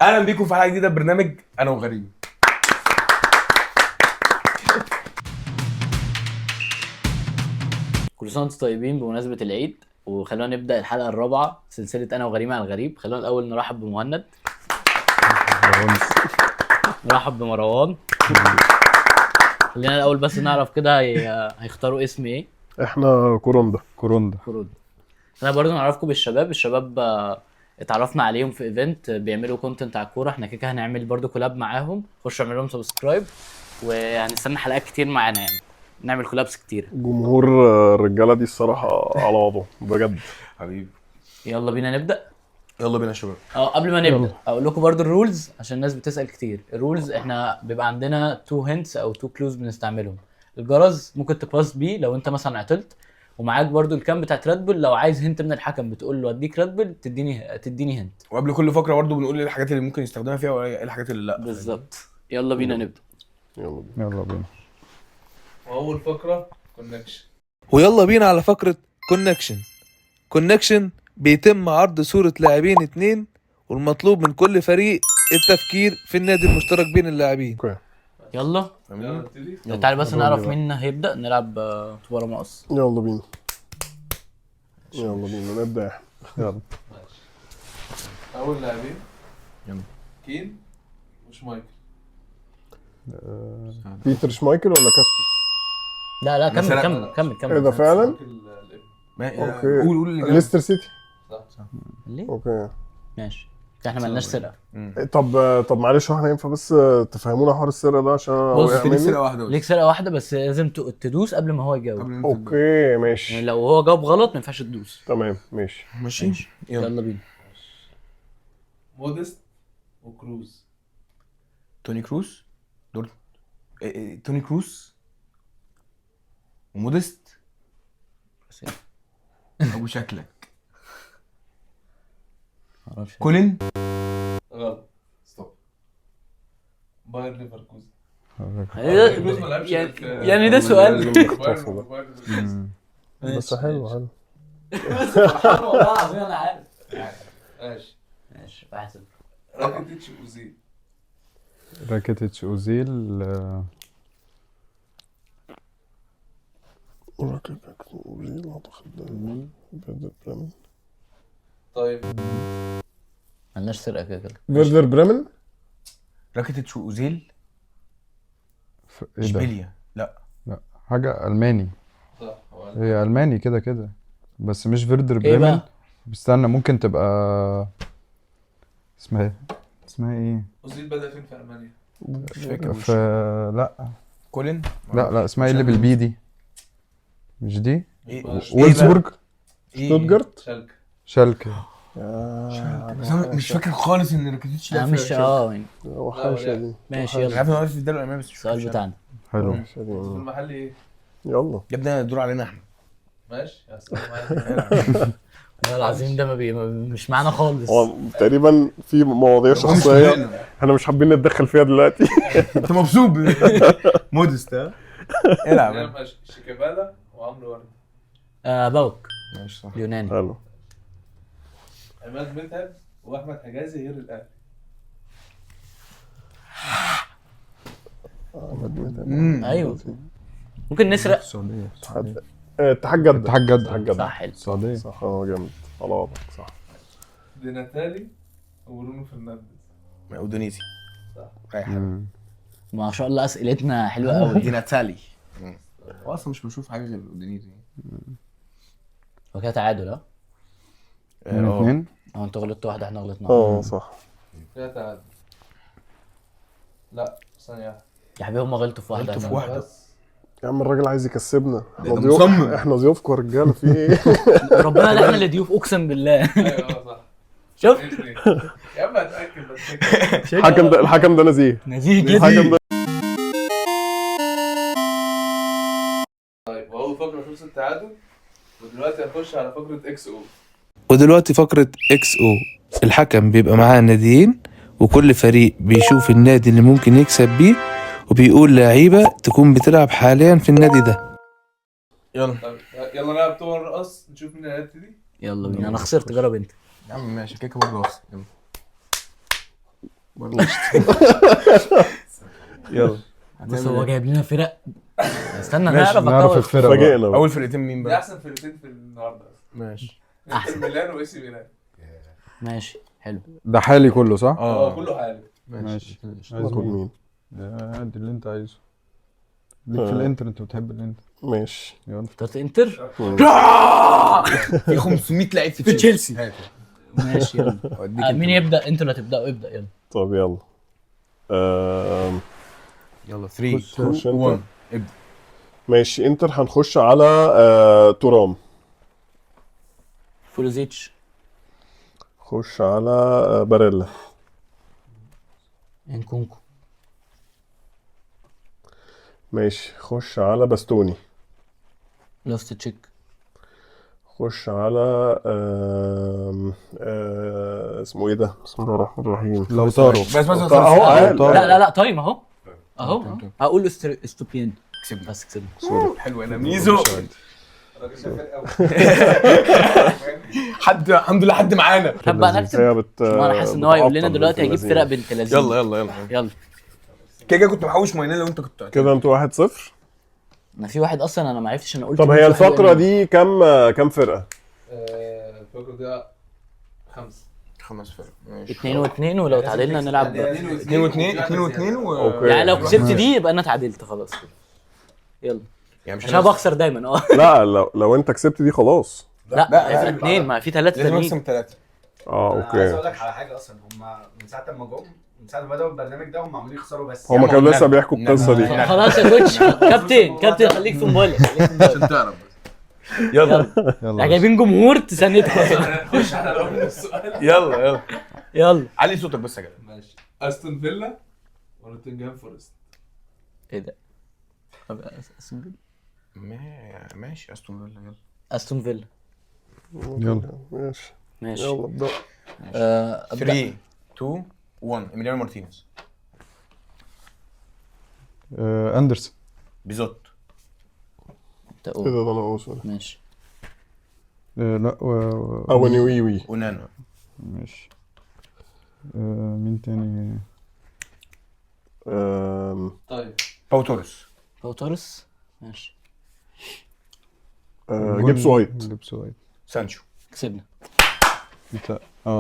اهلا بيكم في حلقة جديدة برنامج انا وغريب. كل سنة وانتم طيبين بمناسبة العيد، وخلونا نبدا الحلقة الرابعة سلسلة انا وغريم على الغريب. خلونا الاول نرحب بمهند، نرحب بمروان. خلينا الاول بس نعرف كده هيختاروا اسم ايه. احنا كوروندا. كوروندا. كوروندا. انا برضو نعرفكم بالشباب. الشباب اتعرفنا عليهم في event، بيعملوا content على الكورة. احنا كده هنعمل برضو collab معاهم، خشوا اعملوا لهم subscribe، وهنستنى حلقات كتير معانا، يعني نعمل collabs كتير. جمهور الرجالة دي الصراحة على وضعه بجد. حبيبي يلا بينا نبدا. يلا بينا يا شباب. قبل ما نبدا اقول لكم برضو ال rules عشان الناس بتسال كتير. ال rules احنا بيبقى عندنا two hints او two clues بنستعملهم. الجرس ممكن ت pass بيه لو انت مثلا عطلت، ومعاك برضو ال can بتاعت ريد بول لو عايز hint من الحكم، بتقول له اديك ريد بول تديني hint. وقبل كل فقره برضو بنقول ايه الحاجات اللي ممكن يستخدمها فيها وايه الحاجات اللي لا. بالظبط. يلا بينا نبدا. يلا بينا. يلا بينا. واول فقره connection. ويلا بينا على فقرة connection. connection بيتم عرض صورة لاعبين اتنين، والمطلوب من كل فريق التفكير في النادي المشترك بين اللاعبين. okay يلا يلا نبتدي. تعالى بس يلا نعرف بينا. مين هيبدا. نلعب طوبة مقص. يلا بينا يلا بينا نبدا احنا. يلا. اول لاعبين يلا. كين وشمايكل. بيتر شمايكل ولا كاسبر؟ لا لا كمل مثلا- كمل كمل كمل. ايه ده فعلا؟ شمايكل الابن. okay. قول قول اللي ليستر سيتي. صح. ليه؟ okay. ماشي، احنا مالناش سرقه. طب معلش، هو احنا ينفع بس تفهمونا حوار السرقة ده عشان انا بص، وقع ليك مني؟ سرقه واحدة بس. ليك سرقه واحدة بس، لازم تدوس قبل ما هو يجاوب. قبل ما تبدأ. okay يعني ماشي. لو هو جاوب غلط ما ينفعش تدوس. تمام ماشي. ماشي يلا. يلا بينا. مودست وكروز. توني كروس دور إيه إيه، توني كروس ومودست ابو شكلك معرفش. كولين. غلط. stop. باير ليفركوزن. إيه كروز ده؟ ما لعبش يعني غير في- يعني ده سؤال. لازم نخطفه ده. باير ليفركوزن. بس حلو حلو. سبحان الله العظيم انا عارف. ماشي. ماشي 1-0. راكيتيتش اوزيل. راكيتيتش اوزيل. فيردر بريمن. طيب مالناش سرقه كده كده. فيردر بريمن. راكيتيتش واوزيل. ايه ده؟ اشبيليا. لا لا حاجة ألماني. صح هو قال. هي ألماني كده كده، بس مش فيردر ايه بريمن. بقى؟ استنى، ممكن تبقى اسمها ايه؟ اسمها ايه؟ اوزيل بدأ فين في المانيا؟ مش فاكر. في لا كولين. لا لا، اسمها ايه اللي بال B دي؟ مش دي؟ إيه؟ وولفسبورج. إيه؟ شتوتجارت. شالكه. شالكة. بس انا مش فاكر خالص ان راكيتيتش انا لعب في مش شالكة. يعني وحشة دي. ماشي انا يلا. عارف ان هو في الدوري الالماني بس مش فاكر السؤال شالكة. بتاعنا. حلو. وحشة دي. في المحل ايه؟ يلا يا ابني الدور علينا احنا. ماشي هسأله معاك. والله العظيم ده ما بي... مش معانا خالص. هو تقريبا في مواضيع شخصية احنا مش حابين نتدخل فيها دلوقتي. انت مبسوط مودست؟ ها العب. ماشي. شيكابالا وعمرو ورده. باوك. ماشي صح. اليوناني. حلو. عماد متعب واحمد حجازي غير الاهلي. ايوه ممكن نسرق. السعودية. اتحاد جدة. اتحاد جدة. اتحاد جدة. صح حلو. السعودية. صح جامد على وضعك صح. دي ناتالي وبرونو فرنانديز. اودونيزي. صح. رايح. ما شاء الله اسئلتنا حلوة قوي. دي ناتالي. هو اصلا مش بشوف حاجة غير اودونيزي. هو كده تعادل. اه اتنين اتنين. هو انتوا غلطتوا واحدة احنا غلطنا. صح. كده تعادل. لا ثانية واحدة. يا حبيبي هم غلطوا في واحدة. غلطوا في واحدة. بس يا عم الراجل عايز يكسبنا. احنا ده ضيوف. مصمم. احنا ضيوفكم يا رجاله في ايه؟ ربنا ده احنا اللي ضيوف اقسم بالله. ايوه صح. شفت؟ اتنين اتنين. يا عم اتأكد بس. الحكم ده الحكم ده نزيه. نزيه جدا. الحكم ده طيب واول فقرة خلصت التعادل، ودلوقتي هنخش على فقرة XO. ودلوقتي فقرة XO. الحكم بيبقى معاه ناديين، وكل فريق بيشوف النادي اللي ممكن يكسب بيه، وبيقول لعيبة تكون بتلعب حاليا في النادي ده. يلا طيب يلا نلعب طول الرقص نشوف مين اللي هيبتدي. يلا بينا. انا خسرت، جرب انت. يا عم ماشي كده كده برضه هخسر. يلا. يلا بص هو جايب لنا فرق، استنى ماشي، نعرف نعرف أكون. الفرق بقى. فاجئنا بقى. اول فرقتين مين دي بقى؟ احسن فرقتين في النهارده اصلا. ماشي. انتر ميلان و AC ميلان. ماشي حلو. ده حالي كله صح؟ اه كله حالي. ماشي. عايز ناخد مين؟ مين؟ ده دي اللي انت عايزه. ليك في الانتر، انت بتحب الانتر. ماشي. يلا. اخترت انتر. في 500 لعيب في تشيلسي. هات. ماشي يلا. أوديك مين انت. يبدا؟ انتوا اللي هتبداوا، ابدا يلا. طب يلا. يلا 3 خش 2 انت. 1 ابدا. ماشي، انتر هنخش على تورام. بوليزيتش. خش على باريلا. انكونكو. ماشي، خش على باستوني. لوفت تشيك. خش على آم، آه، اسمه ايه ده؟ بسم الله الرحمن الرحيم. لو طاروا بس بس بس اهو قال. لا لا لا time اهو اهو. هقول استوبيان. كسبنا. بس كسبنا. حلو انا ميزو. الراجل ده فرقه. حد الحمد لله حد معانا. طب بقى نكتب. هي بت انا حاسس ان هو هيقول لنا بتعطل دلوقتي بنت هيجيب فرق اللذينة. بنت لذينه. يلا يلا يلا. يلا. كده كده كنت محوش ماينان لو انت كنت كده انتوا 1-0. انا في واحد اصلا انا ما عرفتش انا قلت طب مين هي في واحد الفقرة ولا مين. دي كام فرقة؟ الفقرة دي 5. 5 فرق. ماشي. 2-2، ولو تعادلنا نلعب. 2 و2 2 و2 و okay. يعني لو كسبت دي يبقى انا اتعادلت خلاص كده. يلا. يعني مش عشان انا بخسر دايما. اه لا لو انت كسبت دي خلاص. لا لا، هيبقى 2، ما في 3 لازم تانيين. اكسب 3. اه انا عايز okay. اقول لك على حاجة اصلا، هم من ساعة ما جم، من ساعة ما بداوا البرنامج ده هم عمالين يخسروا بس. هما كانوا لسه بيحكوا القصة دي. خلاص يا coach. كابتن كابتن خليك في موبايلك، خليك في موبايلك. عشان تعرف بس. يلا يلا. احنا جايبين جمهور تساندكم. نخش على اول سؤال. يلا يلا. يلا. علي صوتك بس يا جدع. ماشي. استون فيلا ونوتنجهام فورست. ايه ده؟ طب استون فيلا. ماشي استون فيلا يلا. استون فيلا. يلا. ماشي ماشي. يلا ابدأ. أبدأ. 3 2 1 اميليانو مارتينيز. اندرسون. بيزوت. انت ايه قول. ده ده انا اقول sorry. ماشي. لا اونيويوي. اونانا. ماشي. مين تاني؟ طيب باو توريس. باو توريس. ماشي. جيبس وايت. جيبس وايت. سانشو. كسبنا. انت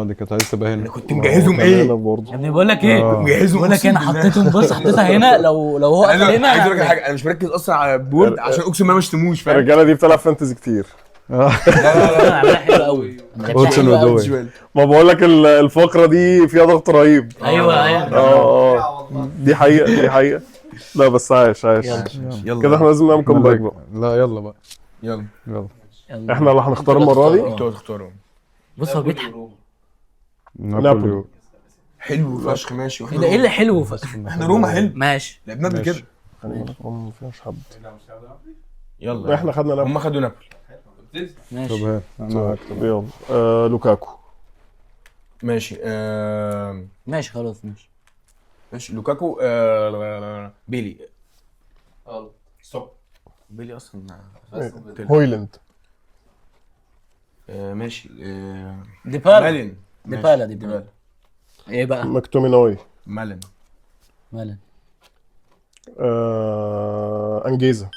دي كانت عايز تبقى هنا. انا كنت مجهزهم ايه؟ يا ابني بقول لك ايه، مجهزهم بقول لك انا حطيتهم، بص حطيتها هنا لو هو عايز قفل هنا عايز اقول لك أنا- حاجة، انا مش مركز اصلا على ال board عشان اقسم بالله ما اشتموش فاهم. الرجالة دي بتلعب fantasy كتير. انا عاملها حلو قوي. أنا لعبتها هودسون حلو قوي. ودوي. ما بقول لك الفقرة دي فيها ضغط رهيب. ايوه ايوه. اه دي حقيقة دي حقيقة. لا بس عايش عايش. يلا. يلا كده احنا لازم نعمل comeback بقى. لا يلا بقى. يلا. يلا. يلا. احنا اللي هنختار المرة دي. انتوا هتختاروا. بص هو بيضحك. نابولي. حلو فشخ. ماشي. ايه ده؟ ايه اللي حلو احنا روما حلو. ماشي. لعبنا قبل كده. ما فيهاش حد. يلا. احنا خدنا نابولي. هم خدوا نابولي. ابتدي. ماشي. طب هات. انا هكتب. يلا. لوكاكو. ماشي. ماشي خلاص ماشي. ماشي لوكاكو. بيلي. غلط. stop. بيلي اصلا. هويلاند. ماشي. ديبالا. مالين. ديبالا ديبالا. ايه بقى؟ ماكتوميناي. مالين. مالن. انجيزا.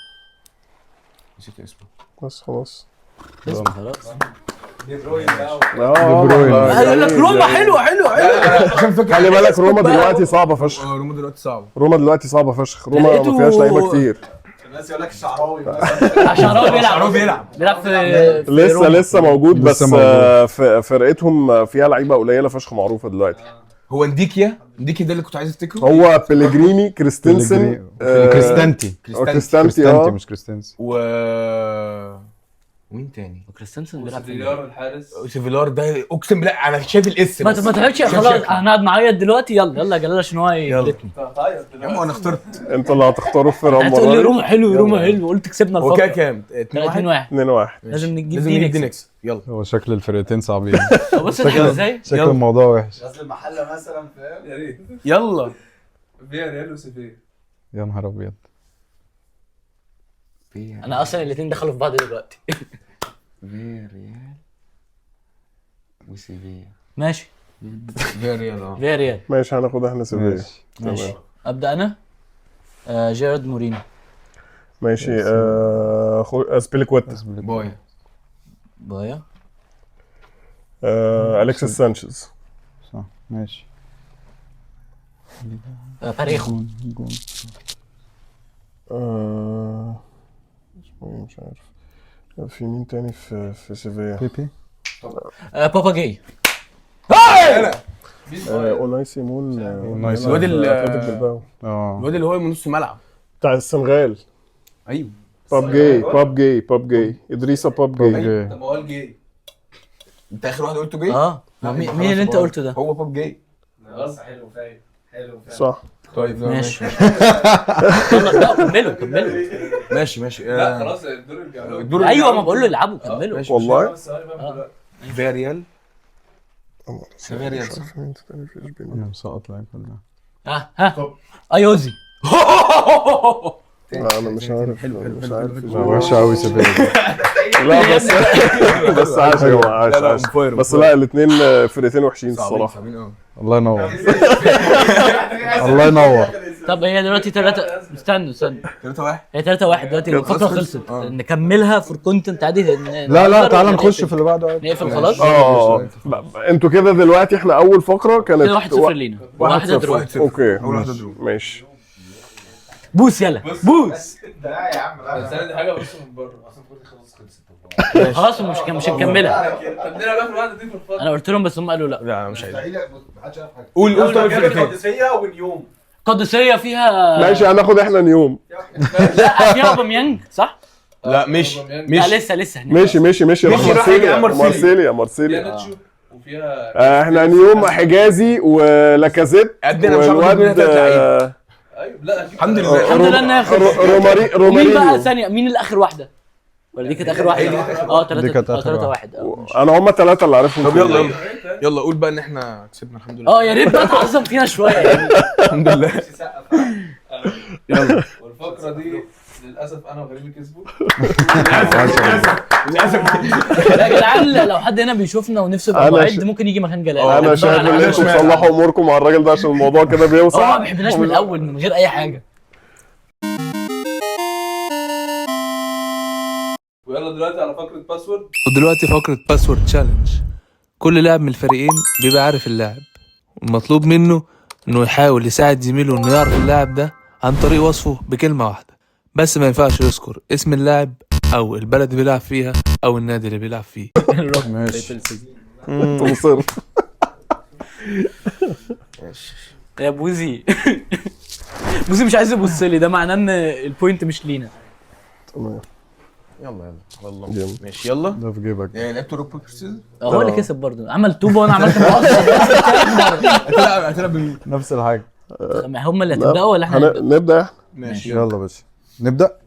نسيت اسمه. بس خلاص. اسمه خلاص. دي بروين بقى. اه دي بروين. قال لك روما حلوة حلوة حلوة. عشان فاكر. خلي بالك روما دلوقتي صعبة فشخ. روما دلوقتي صعبة. روما دلوقتي صعبة فشخ. روما ما لقيته- فيهاش لعيبة كتير. الناس يقول لك الشعراوي مثلا. عشان هو بيلعب. شعراوي بيلعب. بيلعب في لسه روما. لسه موجود بس لسه موجود. فرقتهم فيها لعيبة قليله فشخ معروفة دلوقتي. هو نديكيا. نديكيا ده اللي كنت عايز افتكره. هو بيليجريني، كريستنسن، كريستانتي. كريستانتي. كريستانتي مش كريستنسي. و مين تاني؟ وكريستنسن بيلعب فين؟ وسيفيلار الحارس. سيفيلار ده اقسم بالله انا شايف الاس. ما ما تعملش شايف خلاص شكله. هنقعد نعيط دلوقتي. يلا يلا يا جلال عشان هو يفلتني. هتعيط يا عم دلوقتي. انا اخترت. انت اللي هتختاروا في هتقول لي المرة دي. روما حلو روما حلو، قلت كسبنا هو كده الفقرة. كام؟ 2 1. 2 1. 2 1. لازم نجيب لازم دي نجيب دي نكسب. نكسب. يلا. هو شكل الفرقتين صعبين. بص اضحك ازاي. شكل يلا. الموضوع وحش. غزل المحلة مثلا فاهم. يا ريت. يلا. فيا ريال وسيفيا. يا نهار ابيض. انا اصلا الاثنين دخلوا في بعض دلوقتي. فيا ريال وسيفيا. ماشي. فياريال. فياريال. ماشي، هناخد احنا سيفيا. ماشي. ماشي، ابدا انا. جيرارد مورينو. ماشي. اسبيليكويتا. بايا. بايا. اليكسيس سانشيز. صح، ماشي. باريخو. جون جون. اسمه ايه؟ مش عارف في مين تاني في سيفيا. بيبي. بابا جاي. اوناي سيمون. أوناي سيمون. الواد اتلتيك بلباو. الواد اللي هو من نص الملعب. بتاع السنغال. ايوه. باب جاي، باب جاي، باب جاي، ادريسا باب جاي. طب ما هو الجاي. انت اخر واحد قلته جاي. مين اللي انت قلته ده؟ هو باب جاي. بس حلو فاهم، حلو فاهم. صح. طيب ماشي. يلا لا كملوا كملوا. ماشي ماشي. لا خلاص الدور رجع. الدور. ايوه، ما بقول له العبوا كملوا. والله فياريال. سيفياريال صح. انا مسقط لعيب كلها. ها ايوزي. لا انا مش عارف. حلو حلو. مش عارف. وحشة قوي سيفيا دي. لا بس عاش يا جماعة، عاش لا، عاش. on fire، بس on fire. لا الاثنين فرقتين وحشين صعبين الصراحة. صعبين قوي. الله ينور، الله ينور. طب هي دلوقتي 3، استنوا استنوا. 3-1. هي 3-1 دلوقتي، الفقرة خلصت. نكملها for content عادي. لا لا، تعالى نخش في اللي بعده عادي. نقفل خلاص. انتوا كده دلوقتي احنا اول فقره كانت كده 1-0 لينا، واحدة draw. okay اول واحدة draw. ماشي. بوس يلا بوس. لا يا عم، لا. بس انا دي حاجة بس من بره. اصلا كنت خلاص خلصت. خلاص مش هنكملها. طب نلعب اخر واحدة دي في الفضل. انا قلت لهم بس هم قالوا لا. لا مش عايز. مستحيل، محدش يعرف حاجة. قول قول. طيب فرقتين. القادسية ونيوم. قادسيه فيها. ماشي، هناخد احنا نيوم. لا فيها اوباميانج صح؟ لا مش لا مش لسه لسه هناك. ماشي ماشي ماشي. راح ماشي، راح مارسيليا. مارسيليا. مارسيليا فيها مارسيليا. ناتشو وفيها احنا نيوم حجازي ولاكازيت. قدنا مش عارف منها والواد تلات لعيبة. ايوه لا هجيب الحمد لله. الحمد لله انها خلصت. روماري مين بقى رومارينيو. ثانية، مين الاخر واحدة؟ ولا دي كانت اخر واحدة؟ دي كانت 3 آخر 3 واحدة. 1. انا هم ثلاثة اللي عارفهم. طب يلا أيوة. يلا يلا قول بقى ان احنا كسبنا الحمد لله. يا ريت بقى تعظم فينا شوية يعني. الحمد لله. يلا. والفقرة دي للاسف انا وغريب كسبوا. للاسف. يا جدعان لو حد هنا بيشوفنا ونفسه يبقى أنا معد ممكن يجي مكان جلال. انا شايف ان انتوا تصلحوا اموركم مع الراجل ده عشان الموضوع كده هو ما بيوسع. بيحبناش من الاول من غير اي حاجة. ويلا دلوقتي على فقره password. ودلوقتي فقرة password challenge. كل لاعب من الفريقين بيبقى عارف اللاعب، والمطلوب منه انه يحاول يساعد زميله انه يعرف اللاعب ده عن طريق وصفه بكلمة واحدة بس، ما ينفعش يذكر اسم اللاعب او البلد اللي بيلعب فيها او النادي اللي بيلعب فيه. ماشي. انت مصر. يا بوزي، بوزي مش عايز يبص لي، ده معناه ان ال point مش لينا. تمام. يلا يلا على الله. جامد. ماشي يلا. ده في جيبك. لعبت rock paper scissors. هو اللي كسب برضه، عمل طوبة وانا عملت مقص. هتلعب هتلعب بمين؟ نفس الحاجة. هم اللي هتبداوا ولا احنا هنبدأ؟ نبدا احنا. ماشي. يلا بس نبدا.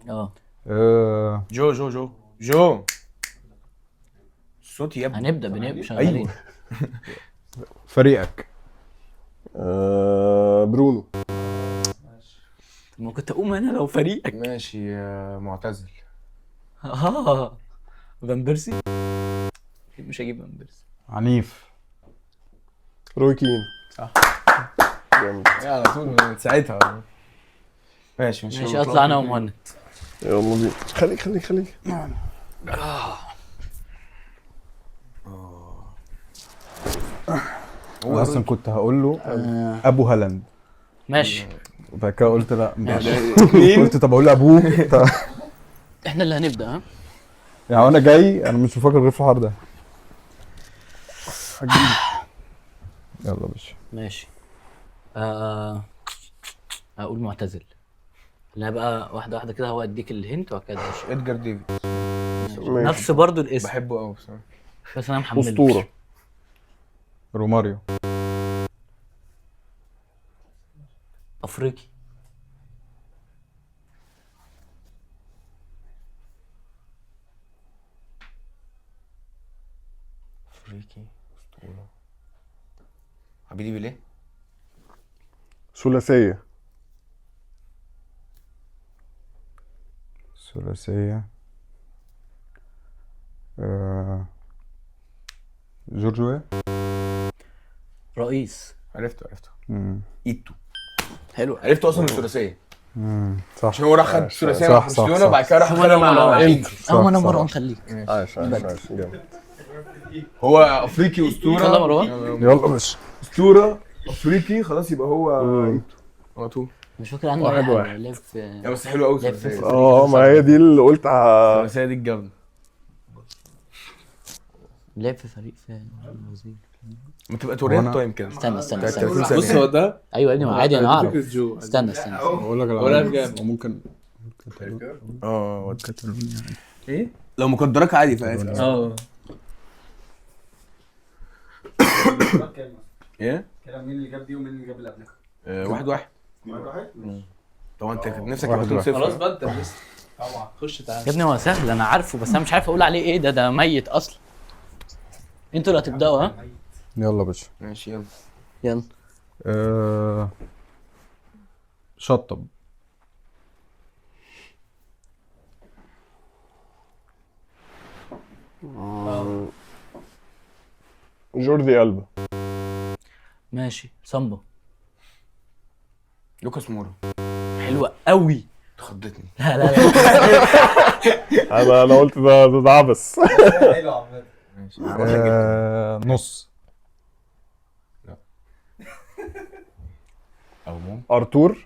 جو جو جو جو صوتي يا ابني. هنبدا بنبدا شغالين. ايوه. فريقك. برونو. ما كنت اقوم انا لو فريقك. ماشي. معتزل. فان بيرسي. مش هجيب فان بيرسي. عنيف. روي كين. صح. جامد. على طول من ساعتها. ماشي ماشي. ماشي اطلع انا ومهند. يلا بينا. خليك خليك خليك. انا اصلا كنت هقول له ابو هالاند. ماشي. وبعد كده قلت لا. قلت طب اقول ابوه. احنا اللي هنبدا. ها يعني انا جاي، انا مش بفكر غير في الحوار ده. يلا يا باشا. ماشي. اقول معتزل. لا بقى واحدة واحدة كده، هو اديك ال hint وبعد كده تخش. ادجار ديفيد. ماشي. نفس برضو الاسم. بحبه قوي بصراحة. بس انا محمله. اسطورة. روماريو. افريقي. افريقي اسطورة. عبيدي بيليه. ثلاثية. ثلاثية. جورج ويا. رئيس. عرفته عرفته. مم. ايتو. حلو. عرفته اصلا من الثلاثية، صح. عشان هو راح خد الثلاثية مع صح، صح، برشلونة صح. وبعد كده راح خدها مع انتر. اه انا مروان خليك. عاش عاش عاش، جامد. هو افريقي اسطورة. يلا مروان. يلا باشا. اسطورة افريقي خلاص، يبقى هو ايتو على طول. مش فاكر عنه واحد أي حاجة. واحد. لعب في يا بس حلو قوي لعب في الثلاثية. اه ما هي دي اللي قلت الثلاثية دي الجامدة. لعب في فريق في البرازيل. ما تبقى تورينا ال time كده. استنى استنى بتاعت استنى. 30 ثانية. بص هو ده ايوه يا ابني، ما عادي انا اعرف. فكرة جو. استنى استنى. بقول لك هو لعب جامد. ممكن اه كاتالونيا. ايه؟ لو مقدراك عادي فاسف. اه ايه؟ كده مين اللي جاب دي ومين اللي جاب اللي قبلها؟ واحد واحد. واحد واحد. طبعا انت كنت نفسك واحد يبقى واحد. 2-0. خلاص بقى انت لسه طبعا. خش تعالى يا ابني هو سهل انا عارفه، بس انا مش عارف اقول عليه ايه. ده ميت اصلا. انتوا اللي هتبداوا ها؟ يلا باشا. ماشي يلا. يلا. شطب. جوردي ألبا. ماشي. سامبا. لوكاس مورا. حلوة قوي. خضتني. لا لا لا. انا قلت ده عبس. حلو عامة. ماشي عامة جبته. نص. او ممكن ارتور.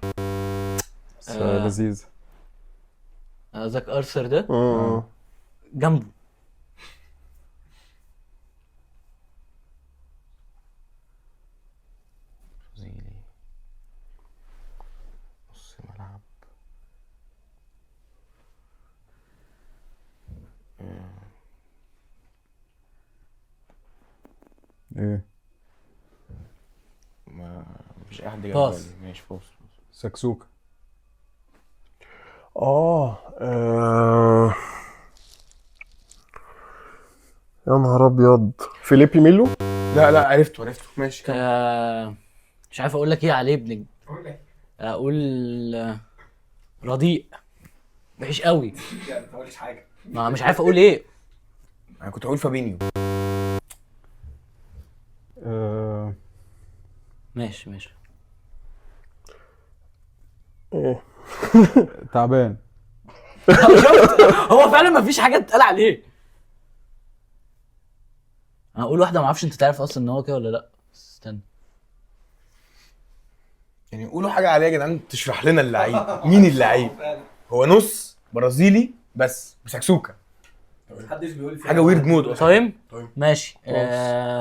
بس لذيذ. قصدك ارثر ده؟ جنبه. برازيلي نص ملعب. ايه؟ ما مفيش اي حد جاب pass. بالي. ماشي pass. سكسوكة. اه يا نهار ابيض، فيليبي ميلو. لا لا عرفته عرفته. ماشي كمل. مش عارف اقول لك ايه عليه ابنك. قول لي. اقول رديء. وحش قوي. يعني ما تقولش حاجة. ما مش عارف اقول ايه. انا كنت هقول فابينيو. ماشي ماشي. ايه؟ تعبان. شفت؟ هو فعلا ما فيش حاجة تتقال عليه. انا اقول واحدة ما اعرفش انت تعرف اصلا ان هو كده ولا لا. استنى. يعني قولوا حاجة عليه يا جدعان تشرح لنا اللعيب. مين اللعيب؟ هو نص برازيلي بس بسكسوكه. محدش بيقول فيها حاجة weird mode اصلا. time؟ طيب. ماشي.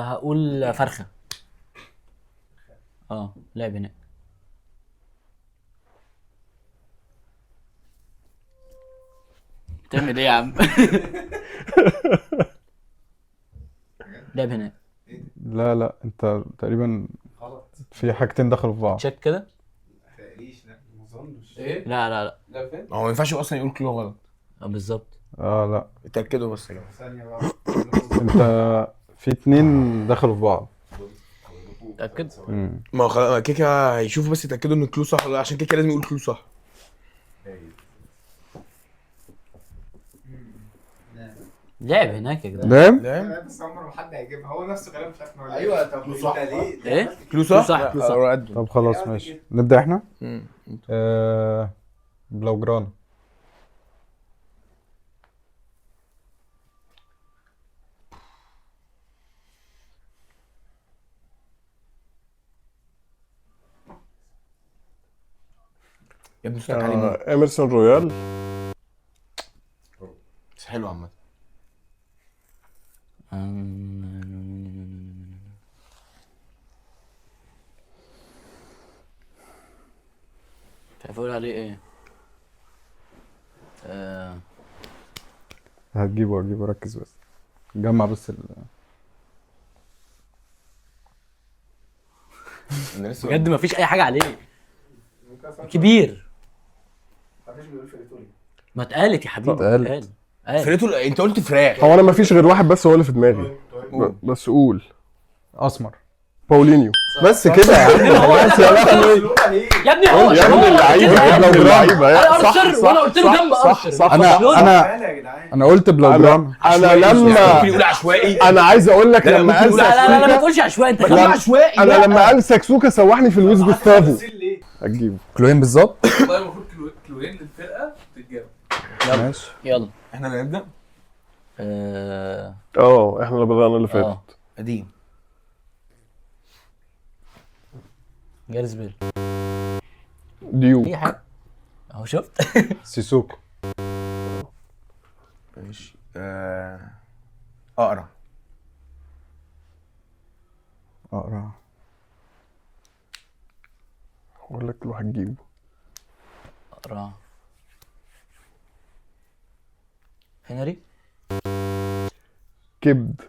هقول فرخة. لعب هناك. تعمل ايه يا عم؟ لعب هناك. لا لا انت تقريبا غلط. في حاجتين دخلوا في بعض. check كده. تقريش. لا ما اظنش. ايه؟ لا لا لا. لا فين؟ هو ما ينفعش اصلا يقول clue غلط. بالظبط. لا اتاكدوا بس يا جماعة. ثانية بقى. انت في اتنين دخلوا في بعض. اتاكد. ما هو خلاص كيكا هيشوفوا بس يتاكدوا ان ال clue صح ولا لا، عشان كيكا لازم يقول clue صح. لعب هناك يا جدعان. نعم. لا بس عمره ما حد هيجيبها، هو نفسه غالبا مش عارف ان هو. ايوه طب انت ليه؟ ايه؟ clue صح؟ صح، clue صح. طب خلاص ماشي نبدأ احنا. بلوجرانا. يا ابني صوتك عالي موت. اميرسون رويال. بس حلو عامة. مش عارف اقول عليه ايه. هتجيبه ركز بس، جمع بس انا لسه بجد مفيش اي حاجة عليه. كبير. محدش بيقول في ايطاليا. ما اتقالت يا حبيبي. اتقالت. اتقال. فريتو انت قلت فراخ. هو انا ما فيش غير واحد بس هو اللي في دماغي. بس قول. اسمر. باولينيو. بس كده يا عم خلاص يا لهوي. يا ابني هو يا ابن اللعيبة، يا ابن اللعيبة. انا ارشر، وانا قلت له جنب ارشر. انا قلت بلوجرانا. انا لما ممكن يقول عشوائي. انا عايز اقول لك لما قال لا لا لا ما تقولش عشوائي، انت خليك عشوائي. انا لما قال ساكسوكا سوحني في لويس جوستافو. هتجيبه clue ين بالظبط. والله المفروض clue ين للفرقة تتجاب. ماشي يلا احنا اللي نبدا. احنا اللي بدأنا اللي فاتت. قديم. جاريث بيل. ديو. اي حاجة اهو شفت. سيسوكو. ماشي. اقرا. اقرا. اقول لك لو هتجيبه. اقرا. هنري. كبد.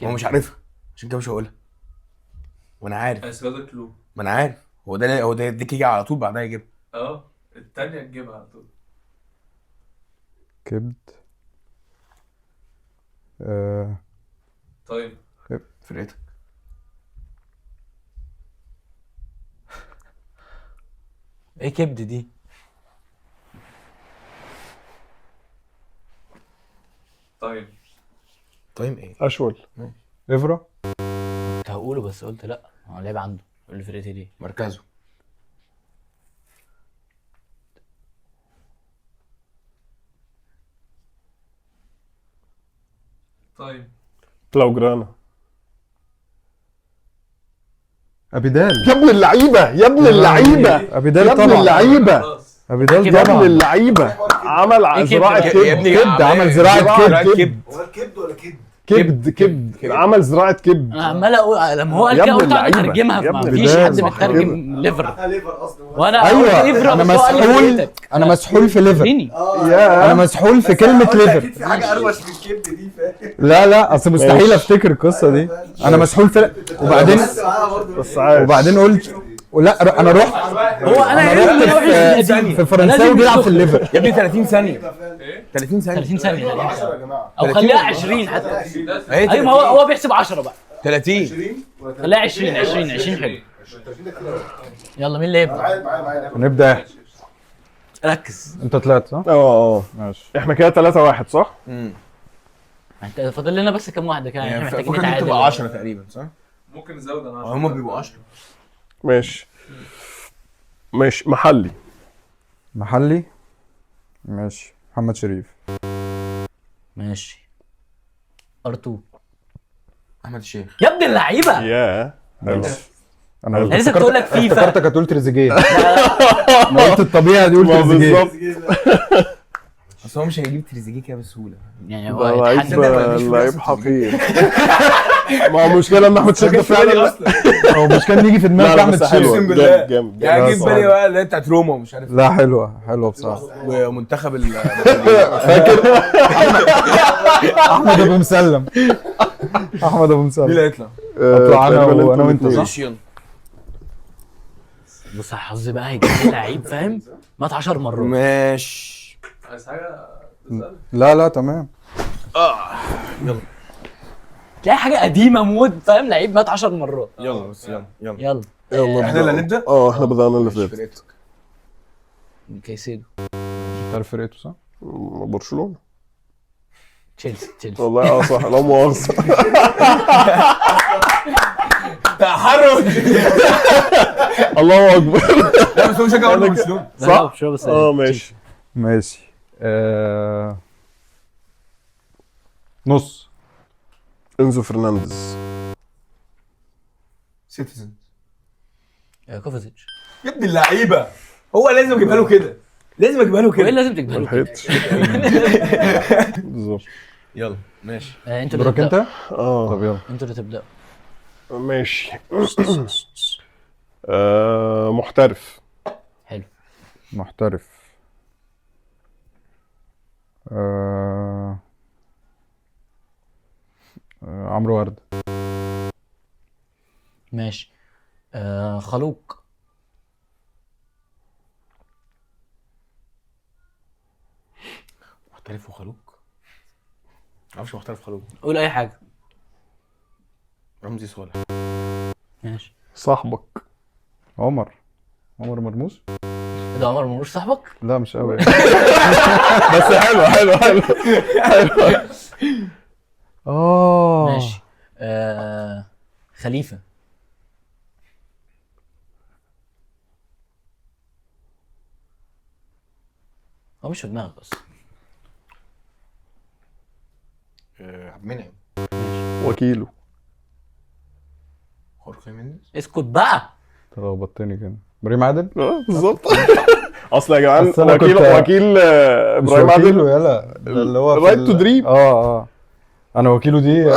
هو مش عارفها عشان كده مش هقولها. وانا عارف. بس ده clue. ما انا عارف. هو ده هو ده يديك يجي على طول بعدها يجيبها. الثانية تجيبها على طول. كبد. طيب فرقتك. ايه كبد دي؟ طيب طيب ايه؟ اشول. افرا. كنت هقوله بس قلت لا، هو لعب عنده. قول لي فرقتي ليه؟ مركزه. طيب بلاوجرانا. ابيدال. يا ابن اللعيبة، يا ابن اللعيبة، ابيدال يا ابن طبعا. اللعيبة، ابيدال يا طبعا. ابن اللعيبة. عمل زراعة كبد. كبد. عمل زراعة كبد. هو الكبد ولا كبد؟ كبد كبد. عمل زراعة كبد. انا عمال اقول لما هو قال كده قلت انا اترجمها، ما فيش حد مترجم liver. وانا ايوه انا مسحول، انا مسحول في liver. انا مسحول في كلمة liver. في حاجة اروش من الكبد دي فاهم؟ لا لا اصل مستحيل افتكر القصة دي. انا مسحول في، وبعدين وبعدين قلت لا انا رحت. هو انا رحت في فرنساوي بيلعب في ال liver. يا ابني 30 ثانية. 30 ثانية. 30 ثانية او خليها 20 حتى. ايوه ما هو بيحسب 10 بقى. 30 خليها 20 20 20 حلو. يلا مين اللي يبدا؟ هنبدا احنا. ركز. انت طلعت صح؟ اه ماشي. احنا كده 3-1 صح؟ انت فاضل لنا بس كام واحدة كده، احنا محتاجين نتعادل. تبقى 10 تقريبا صح؟ ممكن نزود انا 10. هم بيبقوا 10. ماشي ماشي. محلي. محلي ماشي. محمد شريف. ماشي. R2. احمد الشيخ. يا ابن اللعيبة. يا انا لسه بتقول لك فيفا. افتكرتك هتقول تريزيجيه. انا قلت الطبيعي دي، قلت تريزيجيه. بس هو مش هيجيب تريزيجيه كده بسهولة يعني. هو لعيب حقير. ما هو المشكلة ان احمد الشيخ ده فعلا هو مش كان يجي في دماغك احمد الشيخ؟ اقسم بالله جامد. يعني جه في بالي بقى اللي هي بتاعت روما ومش عارف. لا حلوة حلوة بصراحة. ومنتخب فاكر احمد ابو مسلم. احمد ابو مسلم. مين اللي هيطلع؟ اطلع انا وانا وانت صح؟ يلا بص على حظي بقى، هيجيب لي لعيب فاهم مات 10 مرات. ماشي. عايز حاجة تسال؟ لا لا تمام. يلا تلاقي حاجة قديمة موت فاهم، لعيب مات 10 مرات. يلا بس يلا يلا يلا يلا. احنا اللي هنبدا؟ احنا بدأنا اللي فات. كايسيدو. انت عارف فرقته صح؟ برشلونة. تشيلسي. تشيلسي والله صح، لا مؤاخذة. تحرك. الله اكبر. لا بس هو مشجع برضه برشلونة صح؟ بس ماشي ماشي. نص. انزو فرنانديز. سيتيزن. كوفازيتش. يا ابن اللعيبة، هو لازم اجيبها له كده، لازم اجيبها له كده. وايه لازم تجيبها له كده؟ بالظبط. يلا ماشي. انتوا اللي دورك انت؟ طب يلا انتوا اللي تبداوا. ماشي. محترف. حلو. محترف. عمرو ورد. ماشي. خلوق. محترف وخلوق. معرفش محترف خلوج. قول اي حاجة. رمزي صالح. ماشي. صاحبك عمر مرموش. إيه ده عمر مرموش صاحبك؟ لا مش قوي. بس حلو حلو حلو. ماشي. خليفة. هو مش في دماغك بس. عبد المنعم. وكيله. خورخي مينديز. اسكت بقى. تلخبطتني كده. ابراهيم عادل؟ بالظبط. اصل يا جدعان وكيل ابراهيم عادل. يلا اللي هو right to dream. انا وكيله دي.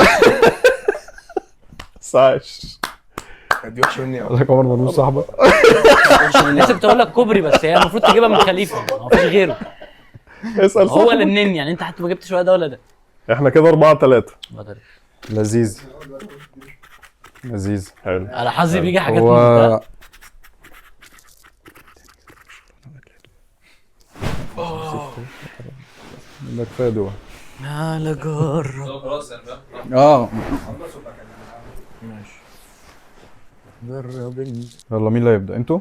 ساش دي وحشة مني قوي. قصدك عمر مرموش صاحبك؟ لسه كنت اقول لك كوبري، بس هي المفروض تجيبها من خليفة، ما فيش غيره. اسال هو ولا النني يعني، انت حتى ما جبتش ولا ده ولا ده. احنا كده 4-3. لذيذ لذيذ. حلو. على حظي بيجي حاجات هو ده كفاية دول. لا جرب خلاص انا فاهم. ماشي. جرب. يلا مين اللي هيبدا؟ انتوا؟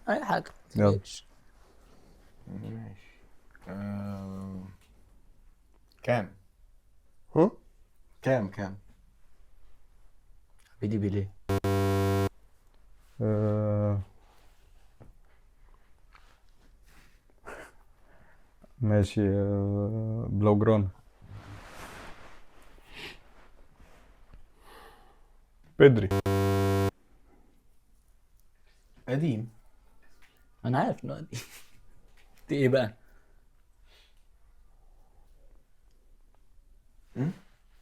اي حاجة. يلا ماشي. كام؟ كام؟ بيدي بيليه. ماشي. بلوجرانا. بدري. قديم. انا عارف انه قديم. دي ايه بقى؟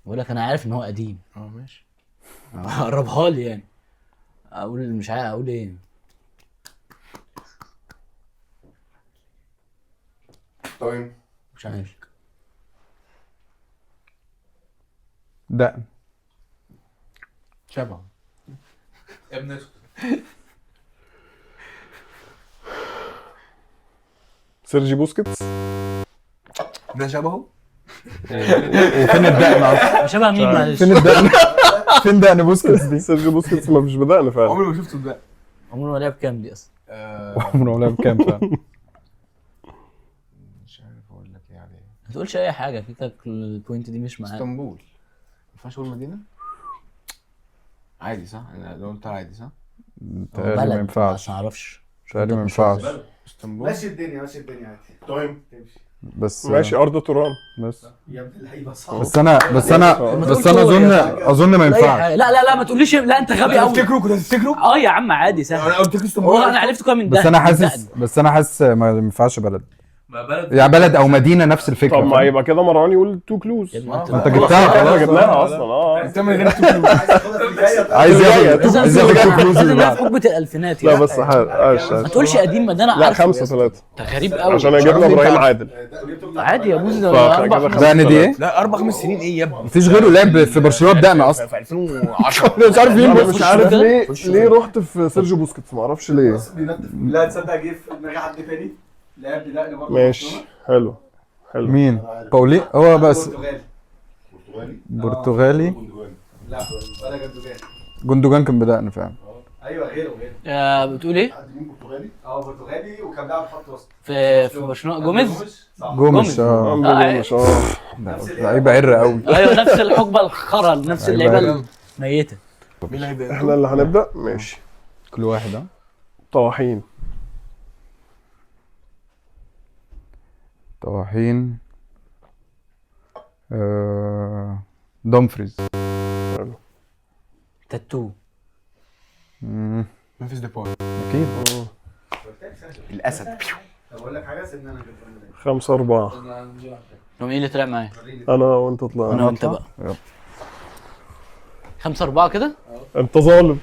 بقول لك انا عارف ان هو قديم. ماشي. قربها لي يعني. اقول مش عارف اقول ايه. طيب مش عارف. دقن. شبه يا ابني اسكت. سيرجي بوسكيتس. ده شبهه؟ وفين الدقن اصلا؟ شبه مين معلش؟ فين الدقن؟ فين دقن بوسكيتس دي؟ سيرجي بوسكيتس ما مش بدقن فعلا. عمري ما شفته بدقن. عمره ما لعب كام دي اصلا. عمره ما لعب كام فعلا. مش عارف اقول لك ايه عليه. ما تقولش اي حاجة كده، ال point دي مش معاك. اسطنبول. ما ينفعش اقول مدينة؟ عادي صح؟ انا لو قلت عادي صح؟ تقريبا ما ينفعش. ما اعرفش. تقريبا ما ينفعش. اسطنبول. ماشي الدنيا، ماشي الدنيا عادي. طيب تمشي. بس ماشي. ارض توران. بس يا ابن اللعيبة صح. بس انا بس انا بس انا اظن ما ينفعش. لا لا لا ما تقوليش. لا انت غبي قوي. تفتكروا؟ كنت هتفتكروا؟ يا عم عادي سهل. انا قلت لك اسطنبول. انا عرفت كام من ده. بس انا حاسس ما ينفعش بلد. ما بلد يعني بلد او مدينة نفس الفكرة. طب ما يبقى كده مروان يقول two clues. انت جبتها خلاص. جبناها اصلا. انت من غير two clues. عايز ياخد two clues. لازم في حقبة الالفينات. لا بس ما تقولش قديم، ما ده انا عارف. لا 5-3. انت غريب قوي. عشان جبنا ابراهيم عادل. عادي يا بوز. ده 4 ده دي ايه؟ لا 4-5 سنين ايه يا ابني؟ مفيش غيره لعب في برشلونة بدقن اصلا في 2010. مش عارف مين. مش عارف ليه رحت في سيرجيو بوسكيتس، ما اعرفش ليه. لا تصدق جه في دماغي حد تاني لعب بدقن برضه. ماشي حلو حلو. مين؟ باولي هو بس برتغالي. برتغالي. لا ولا جندوجان. جندوجان كان بدقن فعلا. ايوه غيره غيره. بتقول ايه؟ برتغالي. برتغالي وكان بيلعب خط وسط في برشلونة. جوميز. جوميز. جوميز. لعيبة عره قوي. ايوه نفس الحقبة الخرا، نفس اللعيبة الميتة. احنا اللي هنبدا. ماشي كل واحد. طواحين. طواحين. دومفريز. تاتو. ممفيس ديباي. اكيد. الاسد. طب اقول لك حاجة، سيبني انا. 5-4. هو مين اللي طلع معايا؟ انا وانت طلعنا. انا وانت بقى. 5-4 كده. انت ظالم.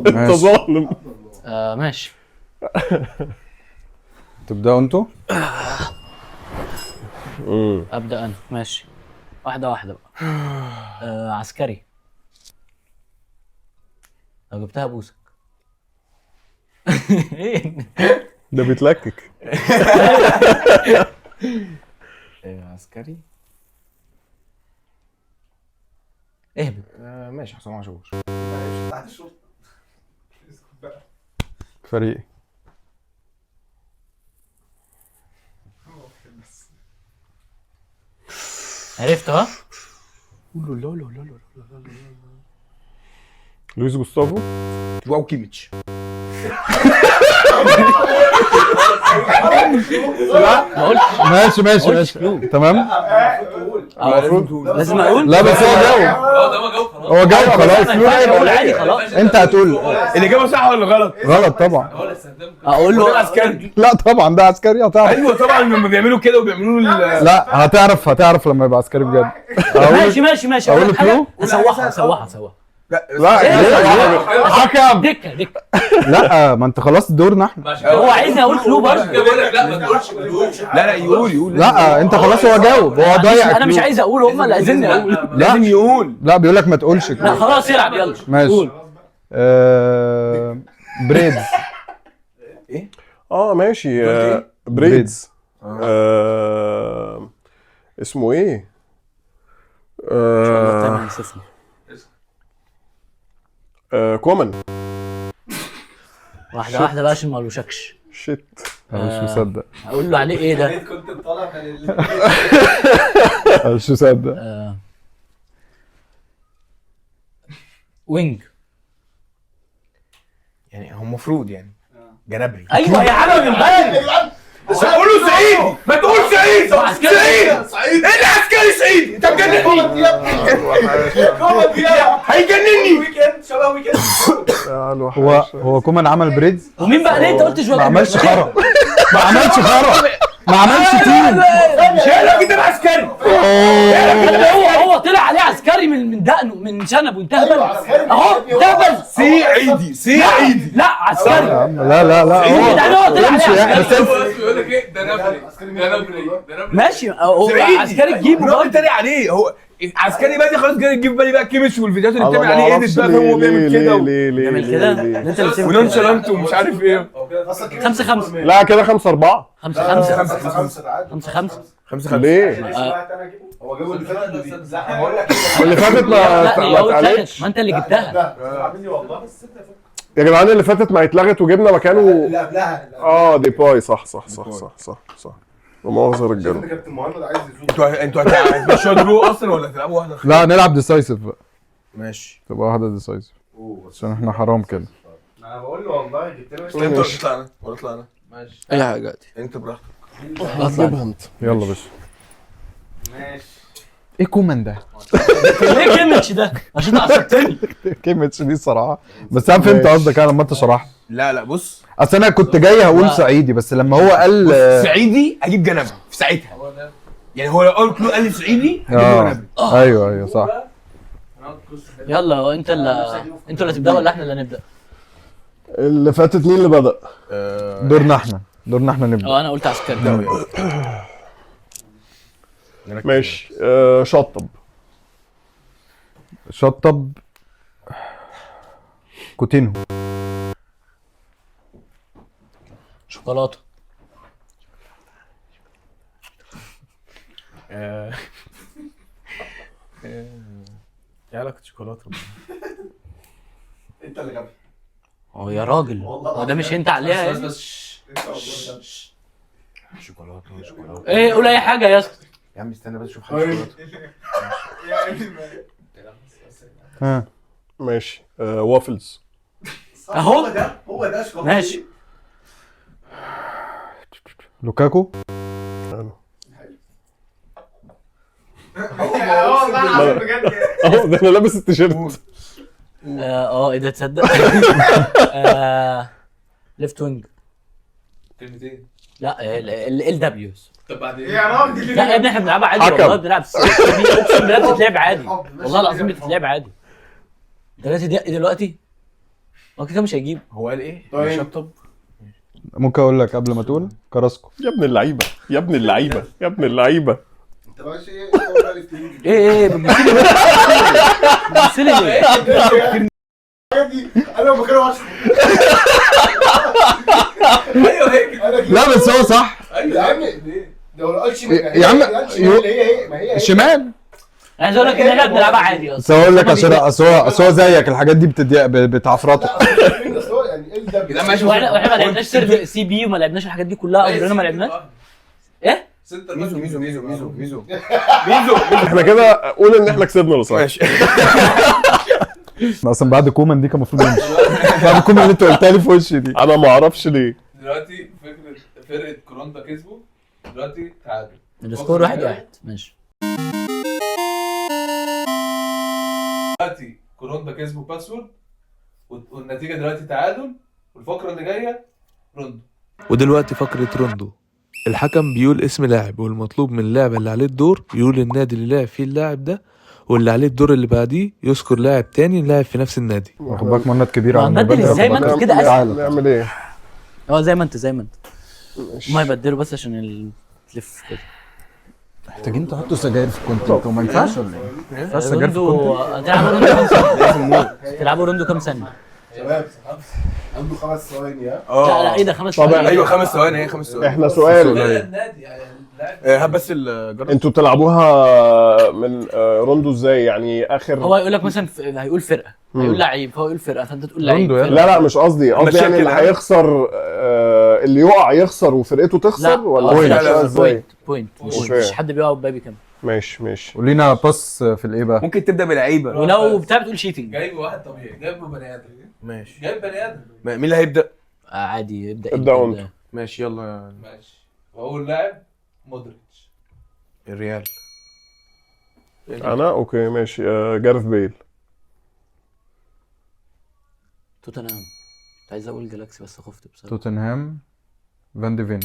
انت ظالم. ماشي. تبداوا انتوا؟ ابدا انا. ماشي واحدة واحدة بقى. عسكري. لو جبتها بوسك. ايه ده بيتلكك. عسكري. اهبط. ماشي، حسام عاشور. تحت الشرطة. فريق. عرفت ها؟ لويس جوستافو. جواو كيميتش. ما قلتش. ماشي ماشي ماشي تمام. المفروض لازم اقول. لا بس هو جاوب. اه ده ما جاوب خلاص. هو جاوب خلاص. ما ينفعش اقول عادي خلاص. انت هتقول الاجابة صح ولا غلط؟ غلط طبعا. هو اللي استخدمه. اقول ده له عسكري. لا طبعا ده عسكري هتعرف. ايوه طبعا، لما بيعملوا كده وبيعملوا له لا هتعرف، هتعرف لما يبقى عسكري بجد. ماشي ماشي ماشي. اقول له clue؟ هسوحها هسوحها هسوحها. لا لا ليه؟ حكم. دكه دكه. لا ما انت خلاص دورنا احنا. هو عايزني اقول clue برضه. بقول لك لا ما تقولش clue. لا لا يقول يقول. لا انت خلاص هو جاوب، هو ضيع انا مش clue. عايز اقول، هم اللي عايزيني اقول. لازم يقول. لا بيقول لك ما تقولش لا clue. خلاص العب يلا. ماشي. قول. بريدز. اه ماشي. بريدز. اسمه ايه؟ كومان. واحدة واحدة بقى عشان ما اقولوشكش. shit. انا مش مصدق. اقول له عليه ايه ده؟ كنت طالع من انا مش مصدق. wing. يعني هو المفروض يعني جنابري. ايوه يا عم من بالي. قولوا سعيد، ما تقول سعيد. سعيد سعيد ايه اللي عسكري سعيد؟ انت مجنني، هيجنني. weekend شبه weekend. هو كومان عمل بريدز. ومين بقى ليه انت قلت جواو؟ ما عملش خرا، ما عملش خرا، ما عملش team. مش ايه الراجل ده عسكري؟ هو طلع عليه عسكري من دقنه من شنبه. انت هبل اهو، انت هبل. سعيدي سعيدي. لا عسكري. لا لا لا يعني هو طلع امشي عليه يعني. عسكري. بس بيقول لك ايه ده نبري ده نبري ده نبري. ماشي هو عسكري تجيبه الراجل برضه. تاني عليه هو عسكري بقى دي خلاص جاي تجيب بالي بقى كيميتش والفيديوهات اللي انا بتعمل ما عليه اعرفش edit بقى فاهم، هو بيعمل ليه كده ليه ليه بيعمل ليه كده ليه. انت اللي بتعمل و nonchalant ومش عارف ايه. 5-5. لا كده 5-4. 5-5. 5 5 5-5. 5-5. ليه؟ هو جابه اللي فاتت دي. لا بقول لك واللي فاتت ما لا ما اول اتلغت، اتقالتش. ما انت اللي جبتها. والله يا جدعان اللي فاتت ما اتلغت وجبنا مكانه اللي قبلها. اه ديباي. صح صح صح صح صح صح. لا مؤاخذة رجاله. كابتن مهند عايز يزود. انتوا هتمشوها draw اصلا ولا هتلعبوا واحدة؟ لا نلعب decisive بقى. ماشي. تبقى واحدة decisive عشان احنا حرام كده. انا بقول له والله جبت له. انت ولا تطلع انا ولا اطلع انا؟ ماشي اي حاجة دلوقتي. انت براحتك. اطلع انت. يلا باشا. ماشي. ايه كومان ده؟ ليه كيميتش ده؟ عشان عصبتني. كيميتش دي الصراحة، بس انا فهمت قصدك انا لما انت شرحت. لا لا بص، اصل انا كنت جاي هقول صعيدي، بس لما هو قال صعيدي هجيب جنابري في ساعتها. يعني هو لو قال clue قال لي صعيدي هجيب جنابري. ايوه ايوه صح. يلا هو انت اللي انتوا اللي هتبداوا ولا احنا اللي هنبدا؟ اللي فاتت مين اللي بدأ؟ دورنا احنا، دورنا احنا نبدا. اه انا قلت عسكري. ماشي. شطب. شطب كوتينهو. شوكولاتة. ايه علاقة شوكولاتة؟ انت اللي غبي. اه يا راجل هو ده مش انت عليها بس يعني؟ بس انت والله شوكولاتة شوكولاتة. ايه قول اي حاجة يا اسطى. يا عم استنى بس اشوف حاجة شوكولاتة. ها ماشي. وافلز. اهو. هو ده هو ده شوكولاتة. ماشي. لوكاكو. حلو. اه والله العظيم بجد. اهو ده انا لابس التيشيرت. اه ايه ده تصدق؟ left wing. كلمتين. لا ال دبليو. طب بعدين يا راجل. لا يا ابني احنا بنلعبها عادي حكم. والله، بنلعب اقسم بالله بتتلعب عادي والله العظيم بتتلعب عادي. 3 دقايق دلوقتي هو كده مش هيجيب. هو قال ايه؟ طيب. شطب. ممكن اقول لك قبل ما تقول كراسكو. يا ابن اللعيبة يا ابن اللعيبة يا ابن اللعيبة. انت ماشي ايه؟ ايه ايه بتبص لي ليه؟ بتبص لي ليه؟ انا مكانه 10. ايوه هيك. لا بس هو صح. يا عم ده هو قال شمال يا عم هي ما هي شمال. عايز اقول لك ان احنا بنلعبها عادي اصلا. بس اقول لك عشان اصل هو زيك الحاجات دي بتعفرطه. يعني واحنا ما لعبناش CB وما لعبناش الحاجات دي كلها، عمرنا ما لعبناش. ايه؟ ميزو ميزو ميزو ميزو ميزو ميزو. احنا كده قول ان احنا كسبنا لو صح. ماشي. اصلا بعد كومان دي كان المفروض نمشي. بعد كومان اللي انت قلتها لي في وشي دي انا ما اعرفش ليه. دلوقتي فكرة فرقه كوروندا كسبوا، دلوقتي تعادل، ال score 1-1. ماشي. دلوقتي كوروندا كسبوا باسورد والنتيجة دلوقتي تعادل، والفقرة اللي جاية روندو. ودلوقتي فقره روندو. الحكم بيقول اسم لاعب، والمطلوب من اللاعب اللي عليه الدور يقول النادي اللي لعب فيه اللاعب ده، واللي عليه الدور اللي بعديه يذكر لاعب تاني لاعب في نفس النادي. واخد بالك منات كبيرة. هنبدل ازاي ما انتوا كده اسهل. نعمل ايه؟ اه زي ما انت زي ما انت. ما يبدلوا بس عشان تلف كده. محتاجين تحطوا سجاير في ال content، وما ينفعش ولا ايه؟ ما ينفعش سجاير في ال content. تلعبوا روندو كام ثانية؟ تلعبوا روندو كام ثانية؟ شباب عنده 5 ثواني. ها؟ لا لا ايه ده 5 ثواني؟ ايوه 5 ثواني. هي 5 ثواني. احنا سؤال. هات بس الجرس. انتوا بتلعبوها من روندو ازاي يعني؟ اخر هو هيقول لك مثلا هيقول فرقه، هيقول لعيب، فهو يقول فرقه، فانت تقول لعيب. لا لا مش قصدي، قصدي يعني اللي هيخسر اللي يقع يخسر وفرقته تخسر، ولا لا ازاي؟ point مش حد بيقع والباقي بيكمل. ماشي ماشي. ولينا pass في الايه بقى؟ ممكن تبدا بلعيبه، ولو بتاع بتقول cheating. جايب واحد طبيعي، جايب بني ادم. ماشي جايب بني ادم. مين اللي هيبدا؟ عادي ابدا ابدا انت. ماشي يلا. ماشي. واول لاعب مودريتش. الريال. انا okay ماشي. جارث بيل. توتنهام. كنت عايز اقول جالاكسي بس خفت بصراحة. توتنهام. فان دي فين.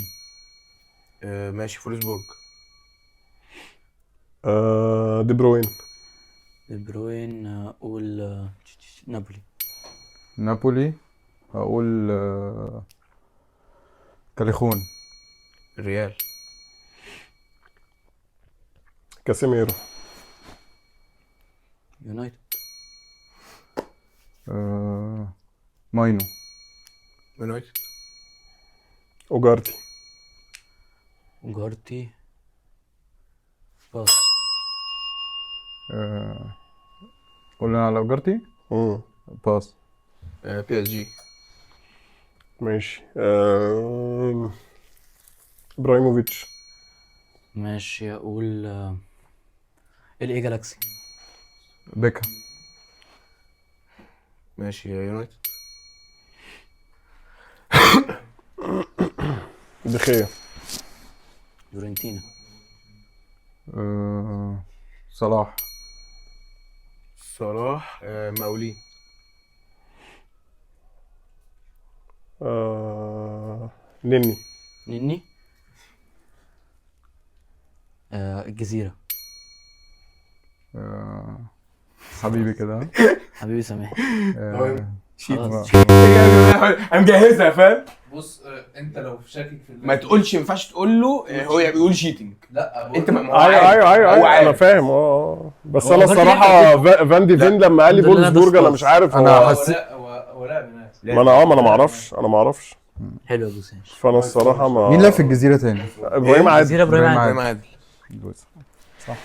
ماشي. فولسبورج. دي بروين. دي بروين. اقول نابولي. نابولي. اقول كاليخون. الريال. كاسيميرو. يونايتد. ماينو. يونايتد. اوجارتي. اوجارتي. pass. قلنا على اوجارتي. pass. PSG. ماشي. ابراهيموفيتش. ماشي. اقول الاي جالاكسي. بيكا. ماشي. يونايتد. دخيا. فيورنتينا. صلاح. صلاح. مقاولين. نني. نني. الجزيرة. حبيبي كده. حبيبي سامح. انا مجهزها فاهم. بص انت لو شاكك في ما تقولش، ما ينفعش تقول له هو بيقول cheating. لا انت ما ايوه ايوه ايوه انا فاهم. بس انا الصراحة فان دي فين لما قال لي فولسبورج انا مش عارف. انا حسيت هو لاعب هناك. ما انا ما انا ما اعرفش، انا ما اعرفش. حلو يا ابو سامح. فانا الصراحة ما مين لعب في الجزيرة تاني؟ ابراهيم عادل. الجزيرة ابراهيم عادل. صح.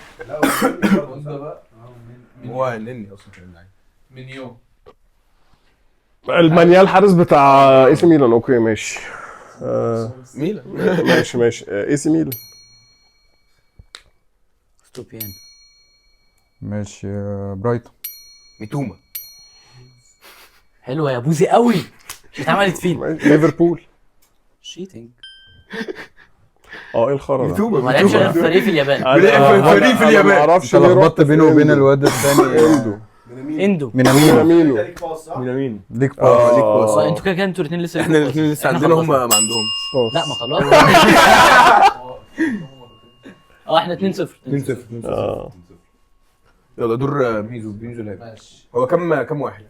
هو نني اصلا كان لعيب من يوم المانيال حارس بتاع اي سي ميلان. okay ماشي. ميلان. ماشي ماشي. اي سي ميلان. ستوبيان. ماشي. برايتون. ميتوما. حلوة يا بوزي قوي. اتعملت فين؟ ليفربول. cheating. ايه الخرا ده؟ ميتوما. ما لعبش غير في فريق في اليابان. فريق في اليابان. ما اعرفش انت لخبطت بينه وبين الواد الثاني. اندو. اندو. مينامينو. مينامينو. ليك pass. ليك pass. انتوا كده كده انتوا الاثنين لسه. احنا الاثنين لسه عندنا، هم ما عندهمش. لا ما خلاص. احنا 2-0. 2-0. يلا دور ميزو. ميزو لعب. ماشي. هو كم واحد؟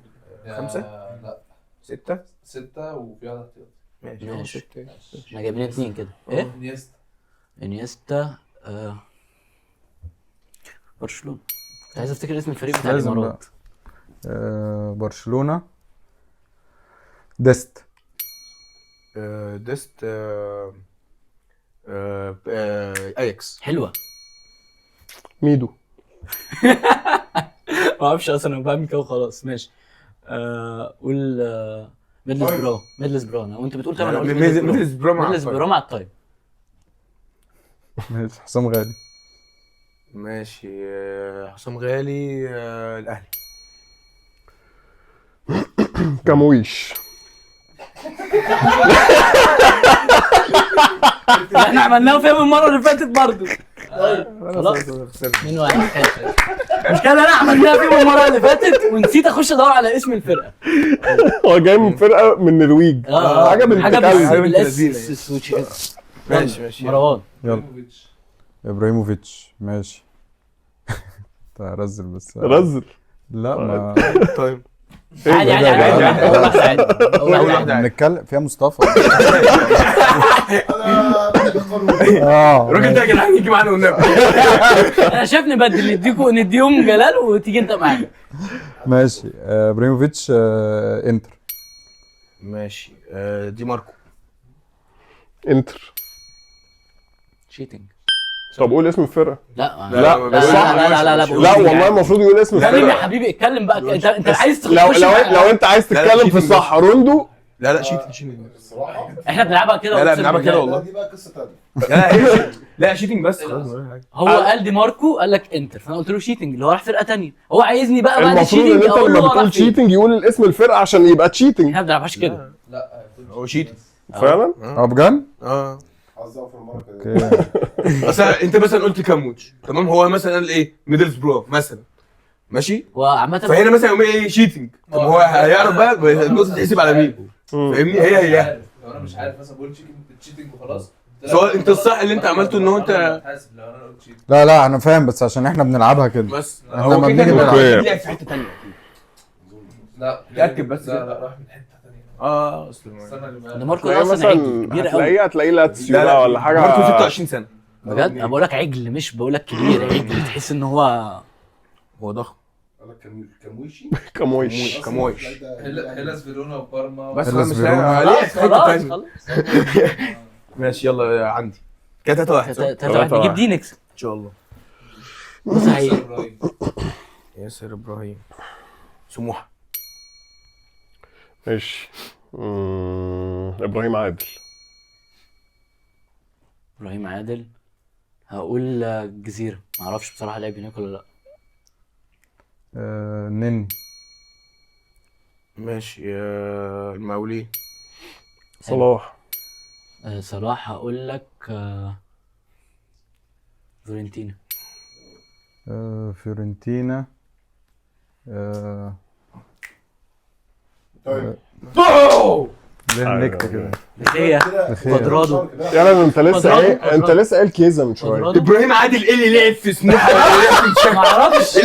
5؟ لا 6؟ 6 وفي واحد احتياطي. ماشي. ماشي. احنا جايبين 2 كده. ايه؟ انيستا. انيستا. برشلونة. كنت عايز افتكر اسم الفريق بتاع الامارات. برشلونة. ديست. ديست. اياكس. حلوة. ميدو. ما اعرفش اصلا، انا بعمل كده وخلاص. ماشي. قول ميدلسبرو. ميدلسبرو وانت بتقول طبعا. ميدلسبرو مع ميدلسبرو مع الطيب. ماشي. حسام غالي. ماشي. حسام غالي الاهلي. كامويش. احنا عملناه فيها من المرة اللي فاتت برضه. خلاص 2-1. مش كده، انا عملناها فيهم المرة اللي فاتت ونسيت اخش ادور على اسم الفرقة. هو جاي من فرقه من النرويج، حاجة بنت حاجة. ماشي ماشي. مروان. يلا ابراهيموفيتش. ماشي. رزل بس. رزل. لا ما طيب عادي عادي عادي. اول واحدة عادي. اول واحدة بنتكلم فيها مصطفى. الراجل ده يا جدعان يجي معانا والنبي. انا شايف نبدل، نديكوا نديهم جلال وتيجي انت معانا. ماشي. ابراهيموفيتش انتر. ماشي. دي ماركو. انتر. cheating. طب قول اسم الفرقة. لا لا لا لا لا لا لا والله المفروض يقول اسم الفرقة. يا حبيبي اتكلم بقى، انت عايز تخش. لو انت عايز تتكلم في الصح روندو. لا لا cheating cheating الصراحة. احنا بنلعبها كده. لا لا بنلعبها كده والله. دي بقى قصة ثانية. لا cheating بس خلاص. هو قال دي ماركو قال لك انتر، فانا قلت له cheating اللي هو راح فرقه ثانية. هو عايزني بقى بعد المفروض ان cheating انت اقول لما له بتقول cheating يقول الاسم الفرقة عشان يبقى cheating. احنا ما بنلعبهاش كده. لا هو cheating فعلا. بجد؟ okay. اصل انت مثلا قلت كاموتش تمام، هو مثلا قال ايه ميدلسبرو مثلا، ماشي، وعامة فهنا مثلا يقوم ايه cheating. طب هو هيعرف بقى النقطة تحسب على مين، فاهمني؟ هي هي لو انا مش عارف مثلا بقول cheating وخلاص. بس هو انت الصح اللي انت عملته ان هو انت لا لا انا فاهم، بس عشان احنا بنلعبها كده بس احنا لما بنيجي نلعب لعب في حتة ثانية. لا تاكد بس. لا لا راح من حتة ثانية. اصل ده ماركو ده اصلا عجل كبير قوي. هتلاقيه لاتسيو بقى ولا حاجة. ماركو 26 سنة بجد. انا بقول لك عجل، مش بقول لك كبير، عجل تحس ان هو ضخم. كامويشي. كامويش. كامويش. هيلاس فيرونا وبارما. بس خلاص مش خلاص. ماشي يلا عندي كده 3-1. 3-1 نجيب دي نكسب ان شاء الله. بص ياسر ابراهيم. سموحه. ماشي. ابراهيم عادل. ابراهيم عادل هقول الجزيرة، ما اعرفش بصراحة لعب هناك ولا لا. نني. ماشي. المقاولين. صلاح. صلاح هقول لك فيورنتينا. فيورنتينا. طيب ليه نكتة كده؟ دخية. كوادرادو. يلا انت لسه قايل، انت لسه قايل كيزا من شوية. ابراهيم عادل ايه اللي لعب في سموحه؟ ما اعرفش.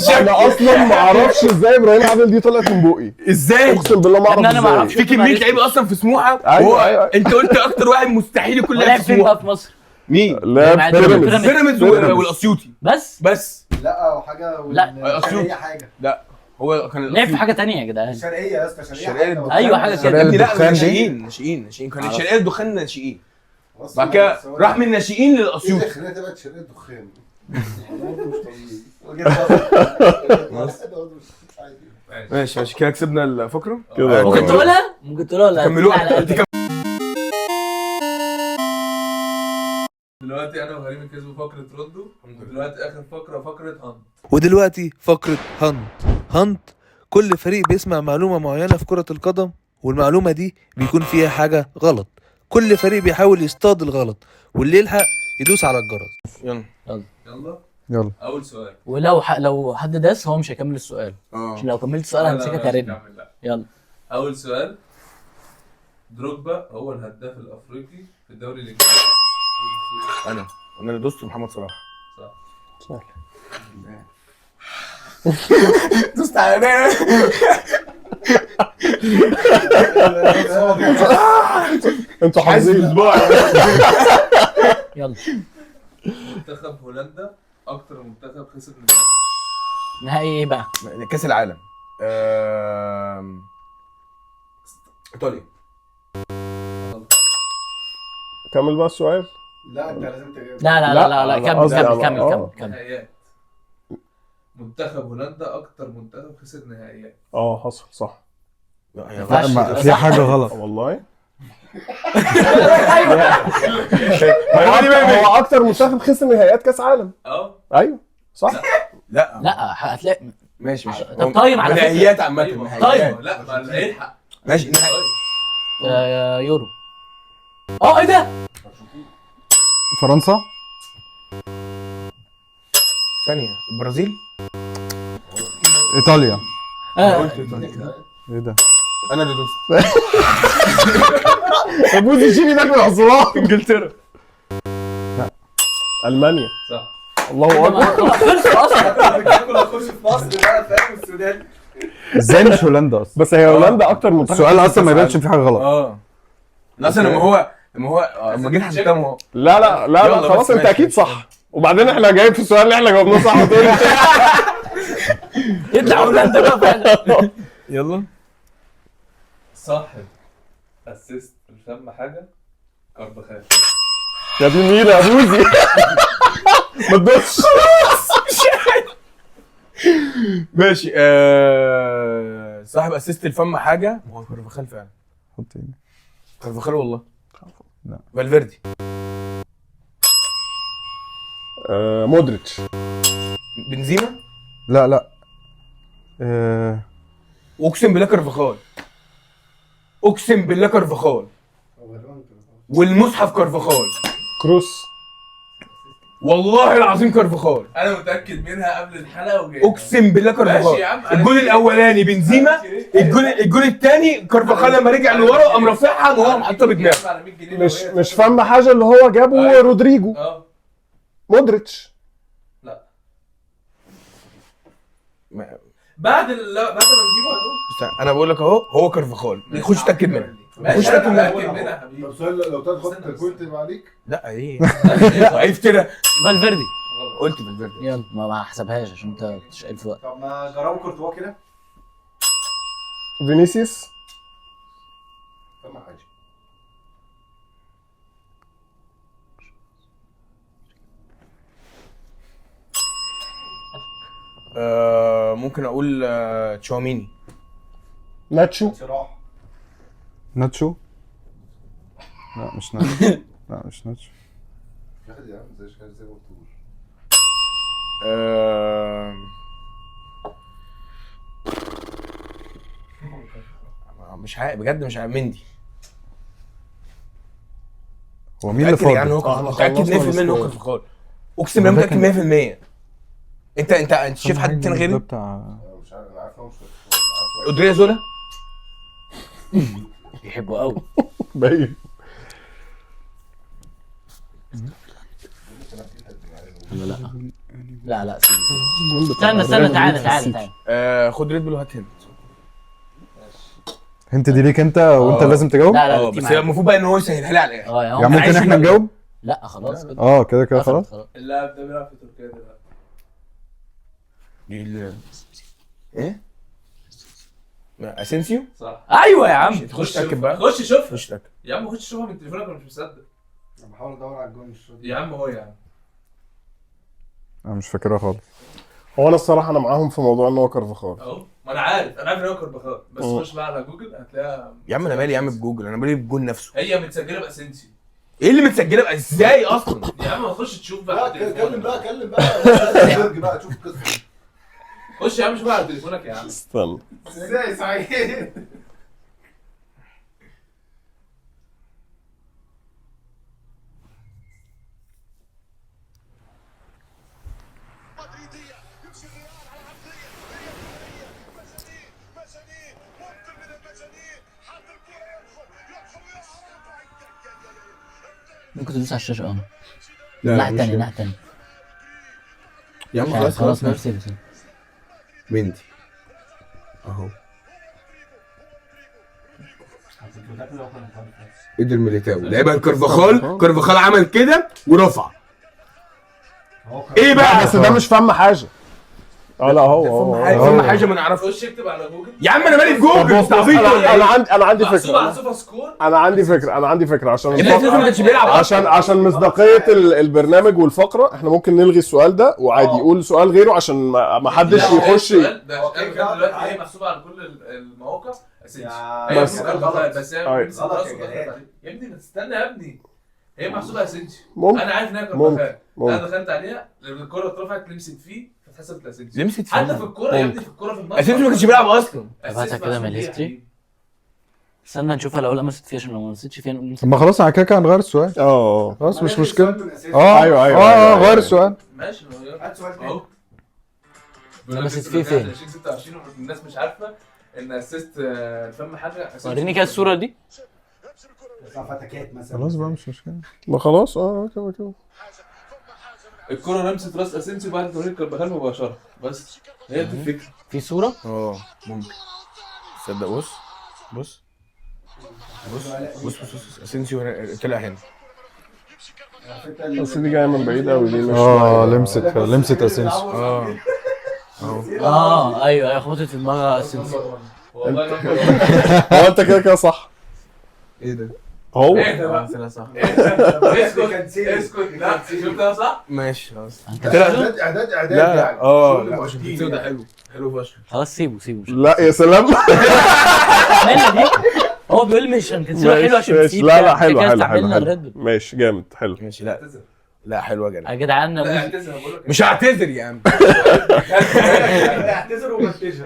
انا اصلا ما اعرفش ازاي ابراهيم عادل دي طلعت من بقي. ازاي؟ اقسم بالله ما اعرف. انا ما اعرفش في كمية لعيبة اصلا في سموحه. ايوه ايوه. انت قلت اكتر واحد مستحيل يكون لعب في سموحه في مصر مين؟ لعب بيراميدز. بيراميدز والاسيوطي بس لا وحاجه. لا اسيوطي حاجة. لا هو كان لعب في حاجة ثانية يا جدعان. الشرقية يا اسطى. الشرقية ايوه حاجة كده. لا ناشئين ناشئين ناشئين، كان الشرقية الدخان ناشئين، بعد كده راح من الناشئين للاسيوط. ايه اللي خلاها تبقى الشرقية الدخان؟ ماشي ماشي كده كسبنا الفقرة كده. ممكن تقولها؟ ممكن تقولها ولا كملوها؟ دلوقتي انا وغريم كسبوا فقره روندو، ودلوقتي اخر فقره فقره hunt. ودلوقتي فقره hunt. hunt كل فريق بيسمع معلومة معينة في كره القدم، والمعلومه دي بيكون فيها حاجة غلط. كل فريق بيحاول يصطاد الغلط، واللي يلحق يدوس على الجرس. يلا يلا يلا. اول سؤال. ولو لو حد داس هو مش هيكمل السؤال، عشان لو كملت السؤال همسكك ارن. يلا اول سؤال. دروجبا هو الهداف الافريقي في الدوري الانجليزي. انا اللي دوست محمد صلاح. صح. دوست على انتوا حافظين. يلا. منتخب هولندا اكتر منتخب خسر نهائي ايه بقى؟ كاس العالم. ايطاليا. كمل بقى السؤال. لا انت لازم تجاوب. لا لا لا لا، كمل كمل كمل كمل كمل. نهائيات منتخب هولندا اكتر منتخب خسر نهائيات. حصل صح. لا في حاجة غلط والله. هو اكتر منتخب خسر نهائيات كاس عالم. ايوه صح. لا لا هتلاقي ماشي ماشي. طب time على فكرة نهائيات عامة. طيب لا ما هيلحق. ماشي يورو. ايه ده؟ فرنسا. ثانية، البرازيل، ايطاليا. قلت ايطاليا. ايه ده؟ انا اللي دوست. ابوزي شيلي ده من الحصولات. انجلترا. لا المانيا. صح. الله اكبر. خلصوا اصلا. هخش في مصر بقى فاهم، السودان. ازاي مش هولندا اصلا؟ بس هي هولندا اكتر منتخب. السؤال اصلا ما يبانش في حاجة غلط. اصلا لما هو جيت حسبتها هو. لا لا لا لا خلاص انت اكيد صح. وبعدين احنا جايب في السؤال اللي احنا جاوبناه صح وتقول يطلع هولندا بقى فعلا. يلا صاحب assist الفم حاجة كارفاخال. يا دي النيله يا بوزي. ما تدوسش. ماشي. صاحب assist الفم حاجة هو كارفاخال فعلا. حط ايه؟ كارفاخال والله. لا فالفيردي. مودريتش. بنزيما. لا لا. اقسم بالله كارفاخال. اقسم بالله كارفاخال. والمصحف كارفاخال. كروس. والله العظيم كارفاخال. انا متاكد منها قبل الحلقة وجاي. اقسم بالله كارفاخال. الجول الاولاني بنزيما، الجول الثاني كارفاخال لما رجع لورا قام رافعها وهو محطها بدماغه. مش فاهم حاجة اللي هو جابه رودريجو. مودريتش. لا بعد ما نجيبه هنقول. انا بقول لك اهو هو كارفاخال. خش اتاكد منها. خش اتاكد منها. طب سؤال، لو تاخد ال point يبقى عليك. لا ايه عرفت كده. فالفيردي. قلت فالفيردي. يلا ما حسبهاش عشان انت مش قايل في وقت. طب ما جربوا كورتوا كده. فينيسيوس. فما حاجة. ممكن اقول تشواميني. ناتشو. ناتشو. لا مش ناتشو. لا مش ناتشو. يا عم زي ما بتقول. مش عارف بجد، مش عارف. مندي. هو مين اللي فاضل؟ متأكد 100% ان هو كارفاخال. اقسم بالله متأكد 100%. انت شايف حد تاني غيري؟ مش عارف، انا عارف هو مش اودريا زولا. بيحبوا قوي. باين. لا لا لا استنى استنى، تعالى تعالى تعالى. خد ريد بول وهات hint. hint دي ليك انت وانت لازم تجاوب. لا لا بس المفروض بقى ان هو يسهلها لي على الاخر. يعني ممكن احنا نجاوب؟ لا خلاص كده. كده كده خلاص. اللاعب ده بيلعب في تركيا دلوقتي. ايه؟ اسينسيو؟ صح. ايوه يا عم. خش تاكد بقى. خش شوفها. خش تاكد يا عم، خش شوفها من تليفونك، انا مش مصدق. انا بحاول ادور على الجون مش راضي. يا عم هو يا عم انا مش فاكرها خالص. هو انا الصراحة انا معاهم في موضوع ان هو كارفاخال. اهو ما انا عارف، انا عارف ان هو كارفاخال، بس خش بقى على جوجل هتلاقيها. يا عم انا مالي يا عم بجوجل، انا مالي بالجون نفسه. هي متسجله باسينسيو. ايه اللي متسجله بقى ازاي اصلا؟ يا عم خش تشوف بقى. لا كلم بقى، كلم بقى بقى تشوف القصة. خش يا عم شوف على تليفونك يا عم. استنى ازاي صحيح؟ ممكن تدوس على الشاشة. لا الناحية الثانية، الناحية الثانية يا عم. خلاص خلاص خلاص. نفسي مندي اهو. قدر ميليتاو لعبها لكارفاخال، كارفاخال عمل كده ورفع. ايه بقى؟ بس ده مش فاهم حاجة. لا هو فما حاجة ما نعرفش. خش اكتب على جوجل يا عم انا مالي بجوجل، انت عبيط. انا عندي فكرة، على SofaScore. انا عندي فكرة عشان ما كانش بيلعب، عشان مصداقية البرنامج والفقرة، احنا ممكن نلغي السؤال ده وعادي يقول سؤال غيره عشان ما حدش يخش. ده دلوقتي هي محسوبة على كل المواقع بس بس يا ابني ما تستنى يا ابني، هي محسوبة اسينسيو. انا عارف انها كارفاخال، انا دخلت عليها لما الكره اترفعت لمست فيه فتحسبت لاسينسيو. لمست فيه حتى في الكورة يا ابني، في الكورة في الماتش اسينسيو ما كانش بيلعب اصلا. ابعتها كده من ال history، استنى نشوفها لو لمست فيها، عشان لو ما لمستش فيها نقول ما خلاص انا كده كده هنغير السؤال. خلاص مش مشكلة. ايوه ايوه غير السؤال. ماشي هات سؤال تاني. لمست فيه فين؟ 2026 الناس مش عارفه ان assist الفم حاجة. وريني كده الصورة دي. خلاص بقى مش مشكلة. ما خلاص كده الكره لمست راس اسينسيو بعد تمرير كارفاخال مباشرة، بس هي دي الفكرة. في صوره؟ ممكن تصدق. بص بص بص بص بص اسينسيو طلع هنا. بس دي جاية من بعيد قوي دي، مش لمست اسينسيو. ايوه خبطت في دماغها اسينسيو. والله هو انت كده كده صح. ايه ده؟ هو صح. اسكت اسكت. لا شفتها صح؟ ماشي خلاص. اعداد اعداد اعداد يعني. لا ده حلو حلو فشخ. خلاص سيبه سيبه. لا يا سلام. مالنا دي؟ هو بيقول مش هنكنسلها، حلو عشان لا لا حلو حلو حلو ماشي جامد حلو ماشي. لا لا حلوة يا جدعان يا جدعان. مش هعتذر يا عم. اعتذر ومنتجها.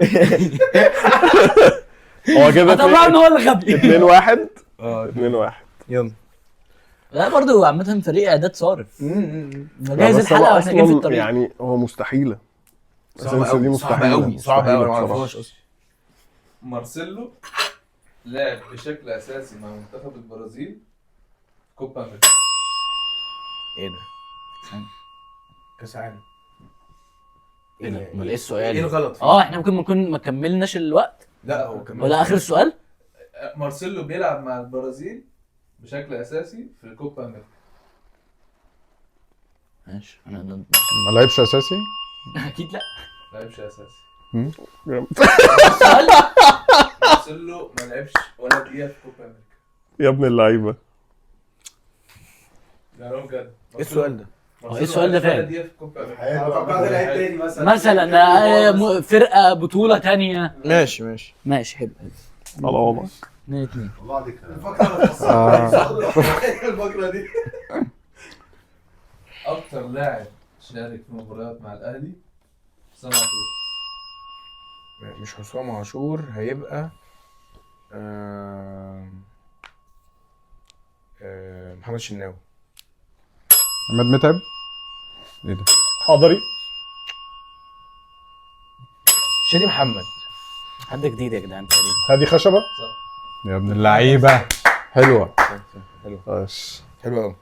هو كده طبعا هو اللي غبي. 2-1 2-1 يلا. لا برضه عامة فريق اعداد صارف. مجهز الحلقة واحنا جايين في الطريق يعني. هو مستحيلة صعبة قوي صعبة قوي صعبة قوي، ما اعرفهاش اصلا. مارسيلو لعب بشكل اساسي مع منتخب البرازيل كوبا امريكا. ايه ده؟ كاس عالم. ايه ده؟ امال ايه السؤال؟ ايه الغلط؟ احنا ممكن نكون ما كملناش الوقت. لا هو كمل. ولا اخر السؤال؟ مارسيلو بيلعب مع البرازيل بشكل اساسي في الكوبا امريكا. ماشي. انا ما لعبش اساسي؟ اكيد لا ما لعبش اساسي. مارسيلو ما لعبش ولا دقيقة في كوبا امريكا. يا ابن اللعيبة. لا بجد ايه السؤال ده؟ ايه السؤال ده فعلا؟ مثلا مثلا فرقه بطوله ثانية. ماشي ماشي ماشي حلو. على وضعك. 2-2. الله عليك. الفقرة دي. اكتر لاعب شارك في مباريات مع الاهلي حسام عاشور. مش حسام عاشور، هيبقى محمد شناوي. عماد متعب. ايه ده؟ حضري. شادي محمد. حد جديد يا جدعان تقريبا. هادي خشبه. صح يا ابن اللعيبة. حلوة حلوة حلوة قوي.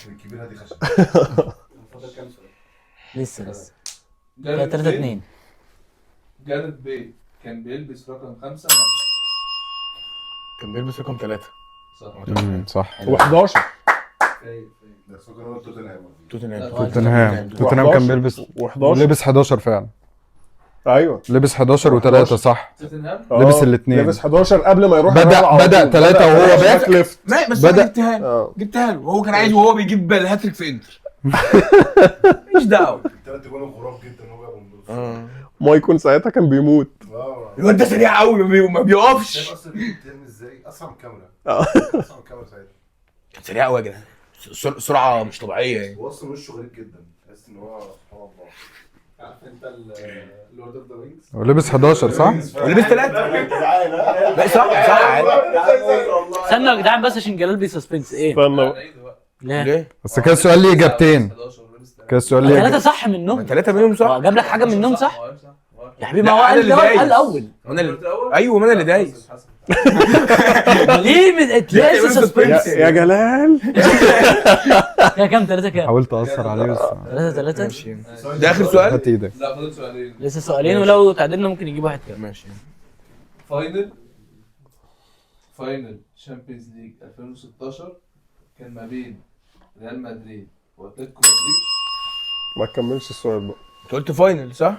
الكبير هادي خشبه. فاضل كام سؤال؟ لسه لسه 3-2. جاريث بيل كان بيلبس رقم 5. كان بيلبس رقم 3. صح صح. و11 ده سكر توتنهام. توتنهام توتنهام كان بيلبس و11. لبس 11 فعلا. ايوه لبس 11 و3 صح. توتنهام لبس الاثنين. لبس 11 قبل ما يروح. بدأ 3 وهو back left. لا بس انا جبتها له جبتها له وهو كان عايز، وهو بيجيب الهاتريك في انتر. مش دعوه. الثلاث جوان خرافي جدا هو جابهم. مايكون ساعتها كان بيموت. الواد ده سريع قوي ما بيقفش. اصلا بيترمي ازاي؟ اسرع من الكاميرا. اسرع من الكاميرا ساعتها. كان سريع قوي يا جدعان، سرعة مش طبيعية يعني. هو اصلا وشه غريب جدا، تحس ان هو سبحان الله. عارف انت Lord of the Rings؟ هو لبس 11 صح؟ ولبس 3. لا صح صح. استنوا يا جدعان بس عشان جلال بي suspense. ايه؟ استنى ليه؟ بس كده السؤال ليه اجابتين. كده السؤال ليه 3 صح منهم. 3 منهم صح. جاب لك حاجة منهم صح؟ يا حبيبي ما هو قال الاول. انا اللي ايوه ما انا اللي دايس. ليه ليه suspense يا جلال؟ كام 3 كام؟ حاولت اثر عليه بس. 3-3. ده اخر سؤال؟ هات ايدك. لا فاضل سؤالين. لسه سؤالين ولو تعادلنا ممكن نجيب واحد كمان. ماشي. final Champions League 2016 كان ما بين ريال مدريد واتلتيكو مدريد. ما تكملش السؤال بقى. انت قلت final صح؟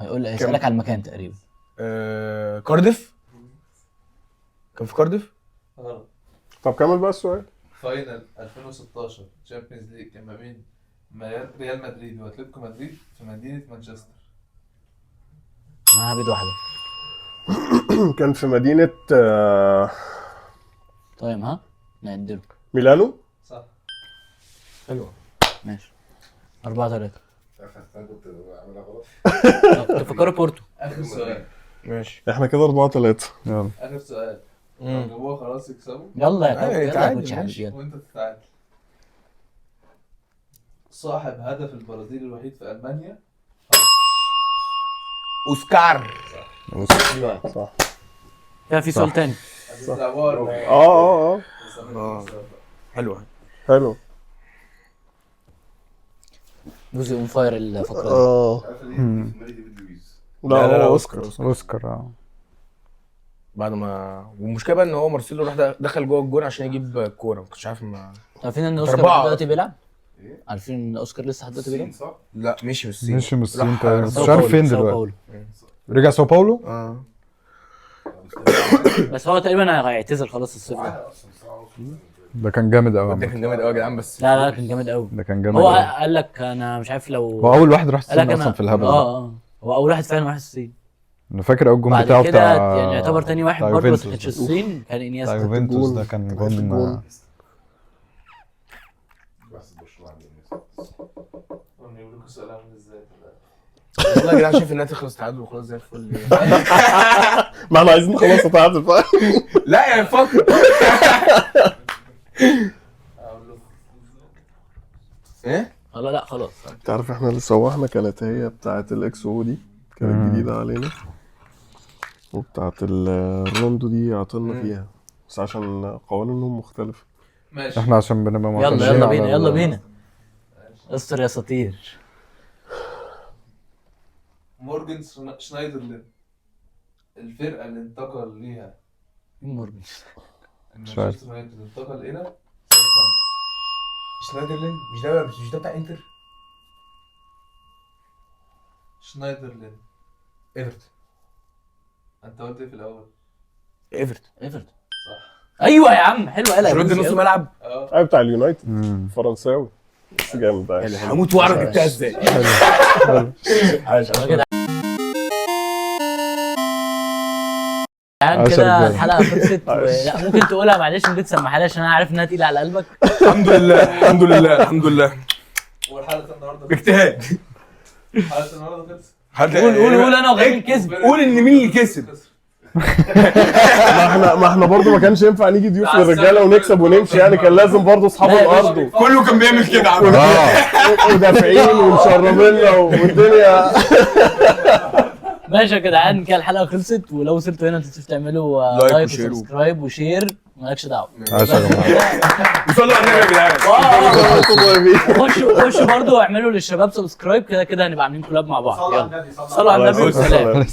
هيقول هيسالك على المكان تقريبا. كارديف. كان في كارديف؟ غلط. طب كمل بقى السؤال. final 2016 Champions League كان ما بين ريال مدريد واتلتيكو مدريد في مدينة مانشستر. معاها بيض واحدة. كان في مدينة طيب ها نعدله. ميلانو. صح. حلوة. ماشي 4-3. عارف انا كنت بعملها غلط. كنت فاكره بورتو. اخر سؤال. ماشي احنا كده 4-3. يلا اخر سؤال. لو جابوها خلاص يكسبوا. يلا يا كابتن، يلا يا coach ماشي. حبيبي يلا. وانت تتعادل. صاحب هدف البرازيل الوحيد في المانيا. اوسكار. صح. كده في سؤال تاني. اه اه حلوة. حلو. جزء on fire الفقرة دي. اه عارف ليه؟ في دماغي ديفيد لويز. لا هو اوسكار. اوسكار. بعد ما والمشكلة بقى ان هو مارسيلو راح دخل جوه الجون عشان يجيب الكورة، ما كنتش عارف ما عارفين ان اوسكار أربعة. لحد دلوقتي بيلعب؟ إيه؟ عارفين ان اوسكار لسه لحد دلوقتي بيلعب؟ الصين صح؟ لا مشي من الصين. مشي من الصين راح تقريبا. ساو مش عارف باولو، فين ساو دلوقتي. باولو. رجع ساو باولو. بس هو تقريبا هيعتزل خلاص الصيف ده. ده كان جامد قوي. ده كان جامد قوي يا جدعان. بس لا لا كان جامد قوي. ده كان جامد هو قوي. قال لك انا مش عارف لو هو اول واحد راح قال لك الصين انا اصلا في الهبل ده. هو اول واحد فعلا راح الصين. انا فاكر اول جون بعد بتاعه كده بتاع يعني يعتبر تاني واحد بتاع برضه، بس ما يوفنتوس كانش ده. الصين، كان بتاع انيستا. يوفنتوس ده كان في جون. الجون. بس برشلونة عندي. هم يقولوا لكم السؤال عامل ازاي. والله يا جدعان شايف انها تخلص تعادل وخلاص زي الفل. ما احنا عايزين نخلص تعادل. لا يعني فكر. اقول لكم ايه؟ لا لا خلاص. انت عارف احنا اللي سوحنا كانت هي بتاعه ال XO دي، كانت جديدة علينا، وبتاعه الروندو دي عطلنا فيها بس عشان قوانينهم مختلفة. ماشي. احنا عشان بنبقى يلا معتمدين يلا على بينا يلا بينا. استر يا سطير. مورجان شنايدرلين الفرقة اللي انتقل ليها مين مورجان؟ مانشستر يونايتد انتقل الى ساوثهامبتون. شنايدرلين مش ده بتاع انتر؟ شنايدرلين. ايفرتون. انت قلت ايه في الاول؟ ايفرتون. ايفرتون صح. ايوه يا عم حلو قلق. رد نص ملعب. اه ايوه بتاع اليونايتد فرنساوي بس جامد. عايش. هموت واعرف جبتها ازاي. يعني عشر كده رجالة. الحلقة خلصت لا ممكن تقولها معلش، ممكن تسمعها لي عشان انا عارف انها تقيلة على قلبك. الحمد لله الحمد لله الحمد لله. والحلقة النهارده باجتهاد. حلقة النهارده خلصت. قول قول قول انا وغريب كسب. قول ان مين اللي كسب. ما احنا برضه ما كانش ينفع نيجي ضيوف للرجاله ونكسب ونمشي يعني، كان لازم برضه اصحاب لا يا باشا. الارض كله كان بيعمل كده عم. ودافعين ومشربيننا والدنيا. ماشي يا جدعان كده الحلقة خلصت، ولو وصلتوا هنا ما تنسوش تعملوا like like و share و subscribe و share، مالكش دعوه. عاش يا جماعة. وصلوا على النبي يا جدعان. خشوا خشوا برضه واعملوا للشباب subscribe، كده كده هنبقى عاملين collab مع بعض. صلوا على يلا النبي، صلوا على النبي عليه والسلام. الصلاة.